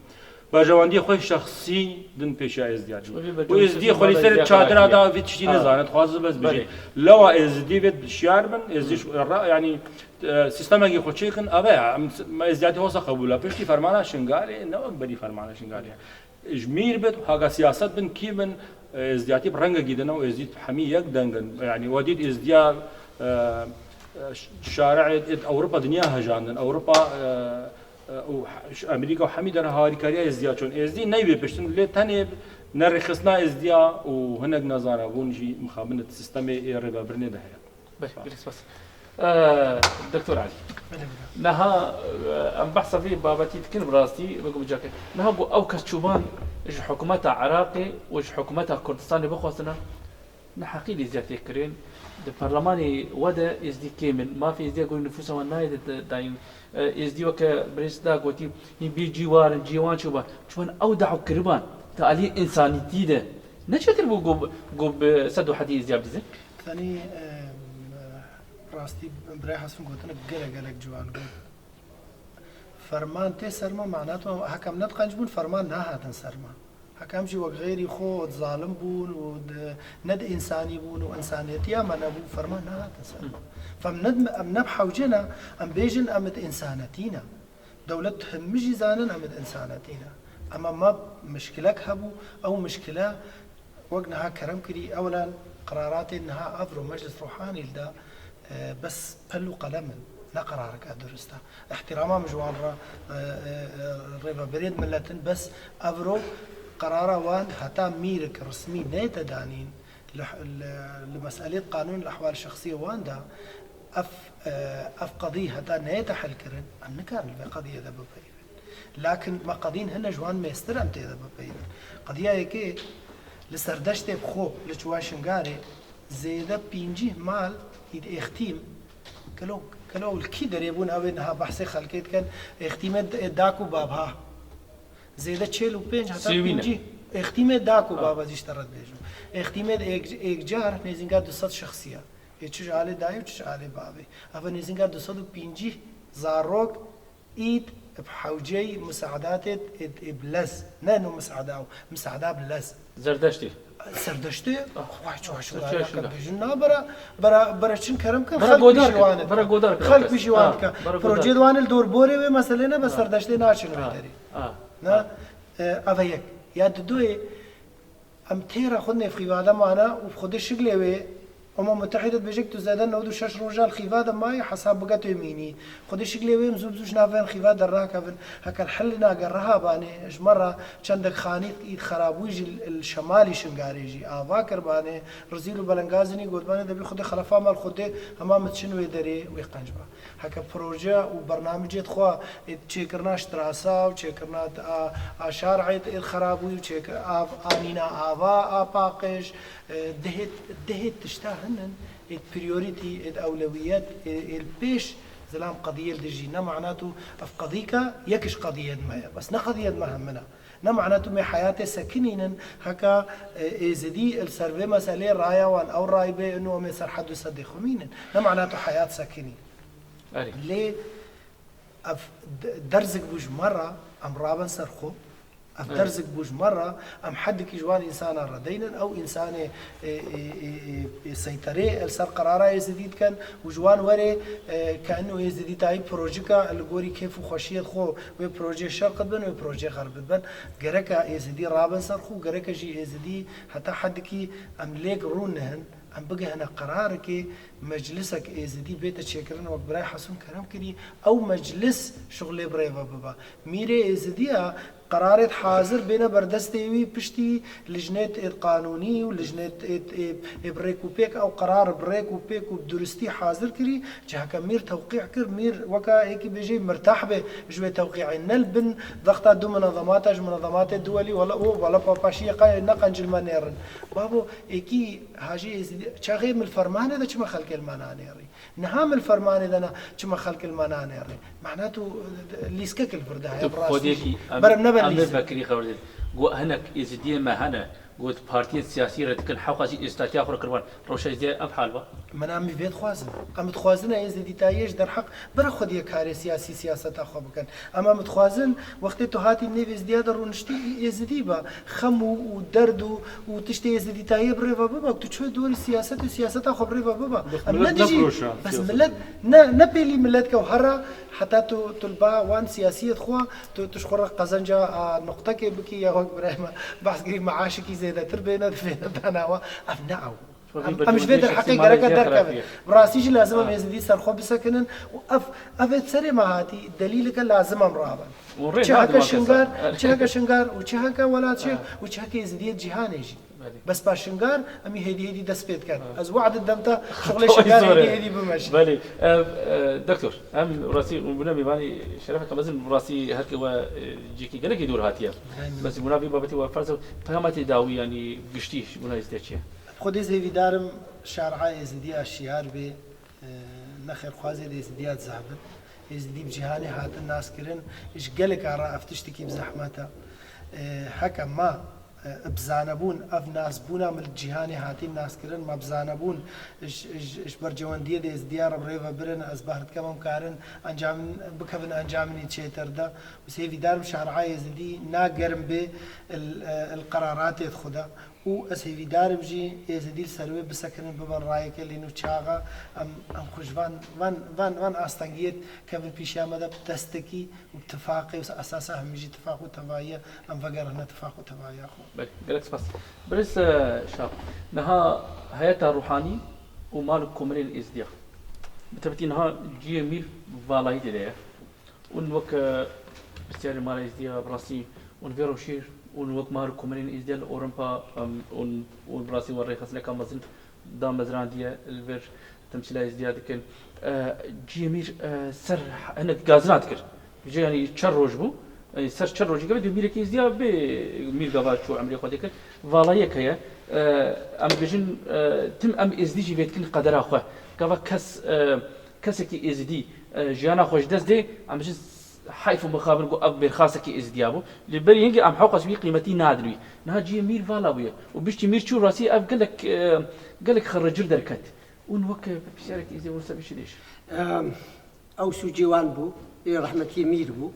Berjewendiyê xwe şexsî din pêşiya êzdiya dibin. Û êzdiyê xwe li ser çadira da vê tiştî nizane, dixwaze bes bijî. Lewa êzdî vê şiyar bin, êzdî ra-, yanî, e, sîstemekî xwe çêkin, eve ya, em s-, me êzdiyatî hosa qebûl e. Piştî fermana Şingalê, ne wek berî fermana Şingalê. Ji mîr bit, haga siyaset bin, kî bin, e, êzdiyatî bi rengekî din e û êzdî hemî yek deng in. Yanî, we dît êzdiya, e, e, ş-, şari'ê êd Ewropa dinya hejandin. Ewropa, e, e, û he-, ş-, Amerîka û hemî dera harîkariya êzdiya çûn. Êzdî neyê piştin, lê tenê nerêxistina êzdiya û hinek nezanebûn jî mixabin di sîstemê ê rêvebirinê de heye. Belê, gelek spas. Eee, Doktor Elî. Belê, belê. Niha, eee, em behsa vê babetî dikin, bi rastî, wek bi cakê. Niha ku ew kes çûban ji hikûmeta Iraqê û ji hikûmeta Kurdistanê bixwestina, Neheqî lê ziyad tê kirin. Di perlemanê we de êzdî kêm in. Mafê êzdiya gorî nifûsa wan nayê de, de dayîn. E, êzdî weke birêz da gotî, hîn bî cî war in, cî wan çûba. Çiwan ew daw kiriban. Di aliyê însanîtî de. Ne çêtir bû ku, ku bi sed û hedî êzdiya bidîzin? Tenî, e, rastî birê Hesin gotinek gelek gelek ciwan got. Ferman tê ser me, mana tu heke em ne di qenc bûn, ferman nahatin ser me. Heke em jî wek xeyrî xwe di zalim bûn û di, ne di însanî bûn û însaniyetiya me nebû, ferman nahatin ser me. Fem ne, em ne bi hewce ne, em bêjin em di însanetî ne. Dewlet hemî jî zanin em di însanetî ne. Ema me mişkilek hebû, ew mişkile Wek niha kerem kirî, ewlen qeraratên niha evro Meclis Ruhanî li da, e, bes pel û qelem in, ne qerareke durist e. Îhtîrama min ji wan re, e, e, e, rêveberiyên milet in, bes evro qerara wan heta mîrik resmî neyête danîn, li, li, li meselê qanûn li ehwal şexsiyê wan de ev, e, ev qedî heta neyête helkirin, em nikarin li vê qediyê de bipeyivin. Lakin me qedîn hene ji wan mêstir em tê de bipeyivin. Qediya yekê li Serdeştê bi xwe li çûya Şingalê zêde pêncî mal îd êxtîm, kelo, kelo li kî derê bûn, ew ê niha behsê xelkê dikin, êxtîmê d-, ê dak û bab ha. Zêde çêl û pênc heta Sêwî ne. pêncî êxtîmê dak û Ha. bab ez jî ji te re dibêjim. Êxtîmê êk, êkcar nêzînga du sed şexsiya. Ê çi ji alê dayê û çi ji alê bavê. Eva nêzînga du sed û pêncî zarok îd bi hewceyî misaedatê ê, ê bi lez. Ne no misaeda ew. Misaeda bi lez. Zerdeştî. Serdeştê, Ah. vay, çawa şu Çawa alaka şuna. Bêjin na bera, bera, bera çin kerem kin, Bera xelk godar bijî kin, wan bera kin. godar kin, Xelk bes. bijî wan Ah, kin. bera godar Projeyê kin. wan li dor borê wê meselê ne be Ah. Serdeştê naçin wê Ah, derê. ah, Ne? ah. E, eva yek. Ya didoyê, Em têra xwe nêvxîvade mane û bi Xwedê şiglê wê, Umem Mutehîde dibêje ku tu zêde newid û şeş roja li xîva de mayî, hesab bike tu yê mînî. Xwedê şiglê wê em zû bi zû ji nav vê xîva dernakevin. Heke li hel nageriha banê, ji me re çendek xanî îd xerabûyî jî li, li şemalî Şingalê jî ava kir banê, rizîl û belengazinî gotbanê debî Xwedê xelefa me li Xwedê hema min diçin wê derê wê qenc ba. Heke proje û bernamicê xwe ê çêkirina ştrasa û çêkirina a, a şarê ê xerabûyî û çêkir-, av, anîna ava a paqij, e, dihê, dihê tişta hinin ê priorîtî, ê ewlewiyet, ê, ê li pêş zilam qediyê li dijî. Ne mana tu ev qedîka yek ji qediyên me ye. Bes ne qediyên me hemine. Ne mana tu mê heyatê sekinînin, heka, e, êzidî li ser vê meselê raya wan ew ray bê û em ê ser hed û sedê xwe mînin. Ne mana tu heyat sekinî. Erê. Lê ev de-, derzik bû ji me re, em rabin ser xwe. Ev Evet. derzik bû ji me re, em hedikî ji wan însanan re deynin. Ew însanê, e, e, e, e, e, seyterê li ser qerara Êzidî dikin û ji wan werê, e, ke ino Êzidî tayî projika li gorî kêf û xweşiyê xwe wê projeyê şerq dibin, wê projeyê xerb dibin. Gereke Êzidî rabin ser xwe, gereke jî Êzidî heta hedikî em lêk rûnihin. Em bigihine qerarikê, meclisek êzidî bête çêkirin, wek birayê Hesun kerem kirî, ew meclis şixulê bi rê ve bibe. Mîrê êzidiya qerarêt hazir bêne ber destê wî, piştî lijnêt êd qanûnî û lijnêt êd, ê, ê bi rêk û pêk ew qerar bi rêk û pêk û bi duristî hazir kirî, ciheke mîr tewqî kir, mîr weka êkî bêjê mirtah be ji wê tewqîê, ne li bin vexta du munezemata ji munezematê duwelî, wela û wela papaşiyê qe-, ne qencil me nêrin. Babo, êkî Hajî Êzidî, çaxê min li fermanê de çima xelkê li me nanêrî? Niha min li fermanê de na, çima xelkê li me nanêrî? Mehna tu, e, lîskek li vir de heye, Tu bi rastî xwediyekî jî. em, Berem nebe em lîstik. Vekirî xeber didin. Got hinek Êzidiyê me hene, got partiyên siyasî re dikin, hewqa jî êstatiya xwe re kirban. Rewşa Êzidiyê ev hal ba? Min em vê dixwazin. Em dixwazin Êzidîtayiyê ji derheq bira xwediyê karê siyasî siyaseta xwe bikin. Em em dixwazin wextê tu hatî nêv Êzidiya de rûniştî, Êzidî be. Xem û, û derd û, û tiştê êzidîtayiyê bi rê ve bibe, ku tu çûyî dorî siyasetê, siyaseta xwe bi rê ve bibe. Bes Em millet ne dijî, nebroşa bes siyaseta. millet ne, ne pêlî millet ke hera heta tu, tu li ba wan siyasiyê xwe, tu, tu ji xwe re qezenca, a, nuqtekê bikî ya wek birayê me behs kirî meaşikî zêdetir bêne, dibêne dana we. Ev ne ew. Em, em ji vê derheqê gereke derkevin. Bi rastî jî lazim em êzidî ser xwe bisekinin û ev, ev ê serê me hatî delîleke lazim em rabin. Çi heke Şingar, çi heke Şingar û çi heke welat jî û çi heke êzidiyê cîhanê jî. Belê. Bes pa Şingar, em ê hêdî hêdî dest pê dikin. Ha. Ez we'd didim te, şixulê Şingar hêdî hêdî bimeşin. Belê. Ev, e, doktor, em rastî bûne mêvanî şerefeke mezin, rastî her ke we, e, cihekî gelekî dûr hatiye. Belê. Bes bûna vî babetî we ferz e, peyama tê dawî, yanî giştî ji bûna êzidiyê çi ye? Xwedê ez hêvîdar im şer'a Êzidiya şiyar bê, e, ne xêrxwazê Êzidiya dizehbin. Êzidî bi cîhanê hatin naskirin, ji gelek a re ev tiştekî bi zehmet e. E, heke ma, e, bi zanebûn, ev nasbûna min li cîhanê hatîn naskirin, ma bi zanebûn ji, ji, ji bercewendiyê de Êzidiya re bi rê ve birin, ez behr dikim em karin encamên, bikevin encamên çêtir de. Ez hêvîdar im şer'a Êzidî nagerm bê il, e, il qeraratê xwe de. Û ez hêvîdar im jî Êzidî li ser wê bisekinin, bibin rayeke lê nû çaxa em, em xwe ji van, van, van, van astengiyê kevin pîşiya me de bi destekî û bi tifaqê û esasa hemî jî tifaq û tevayiye em vegerine tifaq û tevayiya xwe. Belê, gelek spas. Birêz, e, Şap, niha heyeta ruhanî û mal û komelên Êzidiya. Bi tebitî niha cihê mîr valayî tê de ye. Û wek, e, pisyarê mala Êzidiya, bi rastî, û vê rewşê, û wek mal û komelên Êzidiya li Ewropa, em, û, û bi rastî we rêxistineka mezin da mezirandiye li vir temsîla Êzidiya dikin. E, cihê mîr, e, ser hinek gazina dikir. Ji, yanî çar roj bû. Yanî ser çar rojî gava dê mîrekî Êzidiya bê mîr gava çû emrê xwe dikir. Valayek heye. E, em dibêjin, e, tim em Êzidî jî vê dikin qedera xwe. Gava kes, e, kesekî Êzidî, e, jiyana xwe ji dest dê, em dibêjin heyf û mixabin ku ev mêrxasekî Êzidiya bû. Li berî hingê em hewqas wî qîmetî nadin wî. Niha cihê mîr vala bûye. Û biştî mîr çû rastî ev gelek, e, gelek xerrecil derket. Û wek, e, pisyarek Êzidî wisa bişî dêş. Em, Ew sûcê wan bû, ê rehmetiyê mîr bû.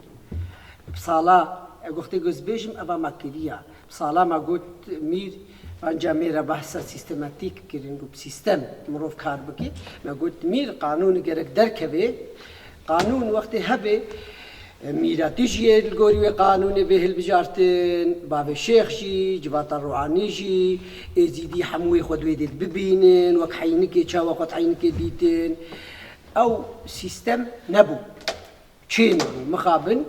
Bi sala, e, wextê ku ez bêjim, eva me kiriya. Bi sala me got mîr, anca mêre behsa sîstematîk kirin, ku bi sîstem mirov kar bike. Me got mîr, qanûn gerek derkeve. Qanûn wextê hebe, e, mîra tu jî yê li gorî wê qanûnê bê hilbijartin, bavê şêx jî, civata ruhanî jî, êzîdî hemûyê xwe di wê dê bibînin, wek heynikê çawa xwe di heynikê dîtin. Ew sîstem nebû. Çê nebû. Mixabin,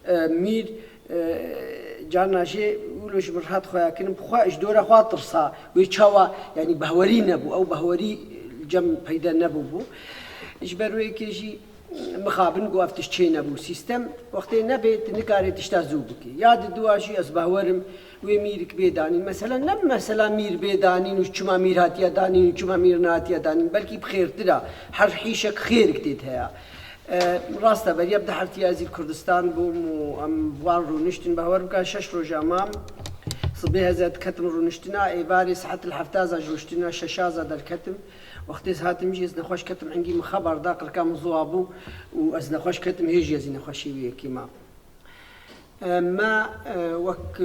e, mîr, e, carna jê wilo ji min rehet xweya kirin, bi xwe ji dora xwe tirsa. Wê çawa, yanî behwerî nebû. Ew behwerî li cem peyde nebûbû. Ji ber wê yekê jî mixabin ku ev tişt çê nebû. Sîstem wextê nebe, tu nikarê tişta zû bikî. Ya di dua jî ez behwerim, wê mîrik bê danîn. Mesela ne mesela mîr bê danîn û çima mîr hatiye danîn û çima mîr nehatiye danîn. Belkî bi xêrtir e. Her hîşek xêrik tê de heye. E, rast e, beriya bi deh heftiya ez ê li Kurdistan bûm û em bi wan rûniştin. Bawer bike şeş roja mam. Sibê ez ê diketim rûniştina, êvarê saet li hefta ez ji rûniştina şeşa ez derketim. Wextê ez hatim jî ez nexweş ketim, hingî min xeber da, qirka min ziwa bû û ez nexweş ketim, hê jî ez ê nexweşî wê yekê mam. E, me, e, wek, e,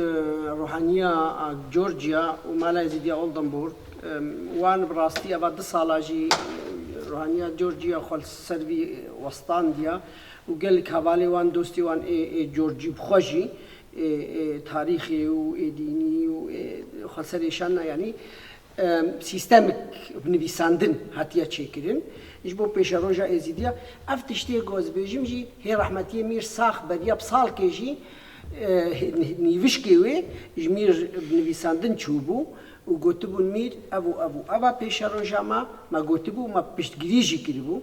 ruhaniya, a, Georgia û mala Êzîdiya Oldenburg, e, wan bi rastî eva du sala jî, e, ruhaniya Georgia xwe li ser vî westandiya û gelek hevalê wan, dostê wan ê, ê Georgî bi xwe jî, ê, ê tarîxê û ê dînî û ê xwe ser êşanna, yanî, em, sîstemik bi nivîsandin hatiye çêkirin. Ji bo pêşeroja Êzîdiya, ev tiştê ku ez bêjim jî hê rehmetiyê Mîr Sax beriya bi salkê jî, e, nîvişkê wê ji Mîr bi nivîsandin çûbû û gotibûn Mîr ev û ev û eva pêşeroja me, me gotibû, me piştgirî jî kiribû.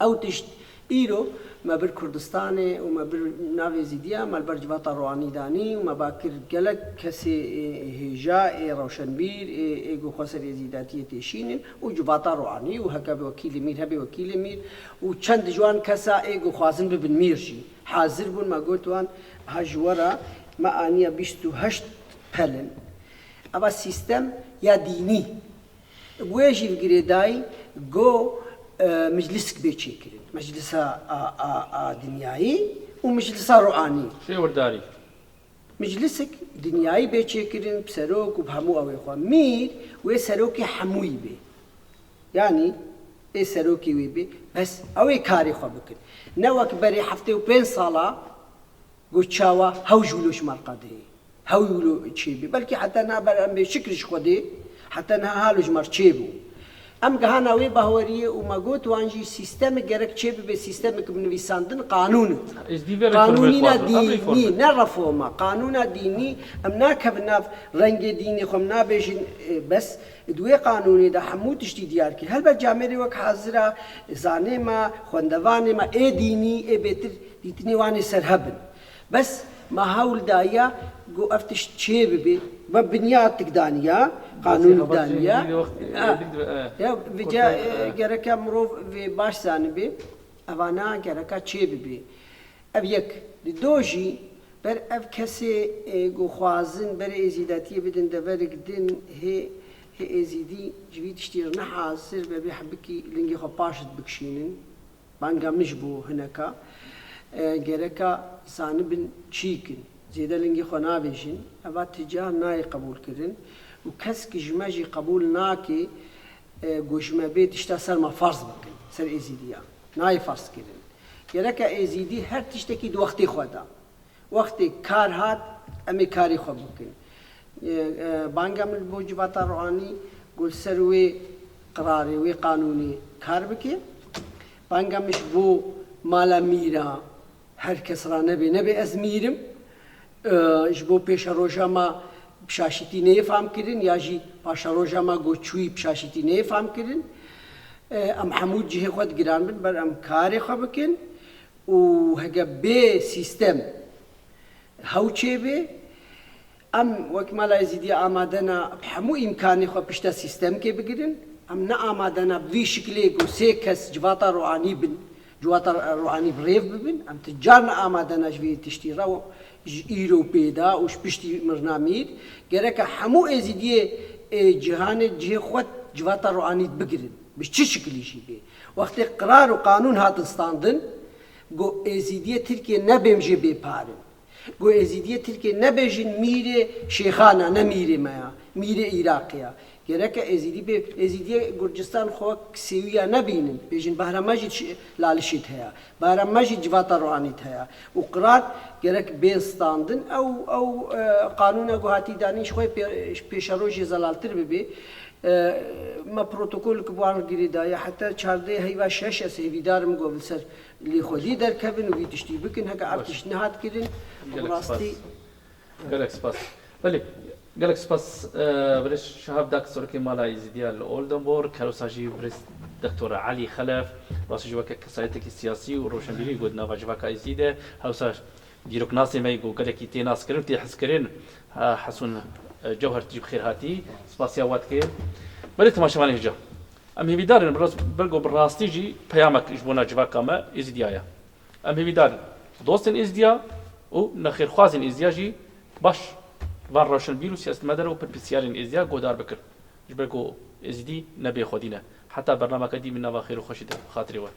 Ew tişt îro me bir Kurdistanê û me bir navê Êzîdiya, me li ber civata ruhanî danî û me ba kir gelek kesê, ê, hêja, ê rewşenbîr, ê, ê ku xwe ser êzîdatiyê têşînin û civata ruhanî û heke bi wekîlê mîr hebe wekîlê mîr û çend ji wan kesa ê ku xwazin bibin mîr jî hazir bûn. Me got wan, ha ji we re me aniye bîst û heşt pelin. Eva sîstem ya dînî. Wê jî li girêdayî go, e, meclisik bê çêkirin. Meclisa a, a, a dinyayî û meclisa ruhanî. Şêwirdarî. Meclisik dinyayî bê çêkirin, bi serok û bi hemû ew ê xwe. Mîr wê serokê hemûyî bê. Yanî ê serokê wê bê. Bes ew ê karê xwe bikin. Ne wek berê heftê û pênc sala, Got, çawa hew ji wilo ji me re qedihê? Hew wilo çêbê? Belkî heta niha ber em bê şikir ji Xwedê, heta niha halo ji me re çêbû. Em gihana wê bahweriyê û me got wan jî sîstemê gerek çêbibe, sîstemeke bi nivîsandin qanûn. Êzdî vê reformê Qanûnîna dixwazin, ev reform dînî, e. Ne reforma, qanûna dînî, em nakevin nav rengê dînê xwe, em nabêjin, e, bes di wê qanûnê de hemû tiştî diyar kir. Helbet camêrê wek hazira, zanê me, xwendevanê me, ê dînî, ê bêtir dîtinê wan ê ser hebin. Bes Ma hewl daye ku ev tişt çê bibe, ve binyatik daniya, qanûn daniya. Ha. Ya, vêca, e, gereke mirov vê baş zanibe, evana gereka çê bibe. Ev yek. Di do jî, ber ev kesê, e, ku xwazin berê êzîdatiyê bidin deverik din, hê, hê êzîdî ji vî tiştî re ne hazir be, bê hebikî lingê xwe paşt bikişînin. Banga min ji bo hineka, e, gereka zanibin çîk in. Zêde lingê xwe navêjin. Eva ti car nayê qebûl kirin û kes ki ji me jî qebûl nake, e, ku ji me bê tişta ser me ferz bikin, ser êzîdiya. Nayê ferz kirin. Gereka êzîdî her tiştekî di wextê xwe de. Wextê kar hat, em ê karê xwe bikin. E, e, banga min bo civata ruhanî ku li ser wê qirarê, wê qanûnê kar bike. Banga min ji bo mala mîra, her kes ra nebe, nebe ez mîr im. E, ji bo pêşeroja me bi şaşîtî neyê fam kirin, ya jî paşeroja me ku çûyî bi şaşîtî neyê fam kirin. E, em hemû cihê xwe digiran bin, ber em karê xwe bikin û heke bê sîstem hew çêbê, em wek Mala Êzîdî amade ne bi hemû îmkanê xwe pişta sîstemkê bigirin. Em ne amade ne bi vî şiklê ku sê kes civata ruhanî bin, civata ruhanî bi rêv bibin. Em ti car ne amade ne ji vê tiştî re û ji îro pê de û ji piştî mirina mîr. Gereke hemû Êzîdiyê ê cîhanê cihê xwe civata ruhanî bigirin. Bi çi şiklî jî bê. Wextê qirar û qanûn hatin standin, ku Êzîdiyê Tirkiyê nebêm jê bêparin. Ku Êzîdiyê Tirkiyê nebêjin mîrê Şêxan e, ne mîrê me ya, mîrê Iraqê ya. Gereke Êzîdî bê, Êzîdiyê Gurcistan xwe sêwiya nebînin. Bêjin behra me jî şi-, lalişêt heye. Behra me jî civata ruhanît heye. Û qirar gerek bên standin. Ew, ew, e, qanûna ku hatî danîn ji xwe pê-, pêşerojê zelaltir bibê. E, me protokolek bi wan girê daye. Heta çardeh heyva şeş ez hêvîdar im ku li ser lê xwedî derkevin û vî tiştî bikin. Heke ev tişt nehat kirin, bi rastî. Gelek spas. Belê, gelek spas, e, birêz Şahab Dak, Serokê Mala Êzîdiya li Oldenburg, her wisa jî birêz Doktor Elî Xelef, rastî jî weke kesayetekî siyasî û roşenbîrî got nava civaka Êzîdî de, her wisa dîroknasê me yî ku gelekî tê naskirin, tê hizkirin, ha, Hesûn, e, Cewher, tu jî bi xêr hatî, spasiya we dike. Belê temaşevanê hêja. Em hêvîdar in, bi rast-, ber ku bi rastî jî peyamek ji bona civaka me Êzîdiya ye. Em hêvîdar in, dostên Êzîdiya û nexêrxwazên Êzîdiya jî baş van rewşenbîr û siyasetmedar û pirpîrsiyarên Êzîdiya guhdar bikin. Ji ber ku Êzîdî ne bêxwedî ne. Heta bernameke dî min nava xêr û xweşî de bi xatirê we.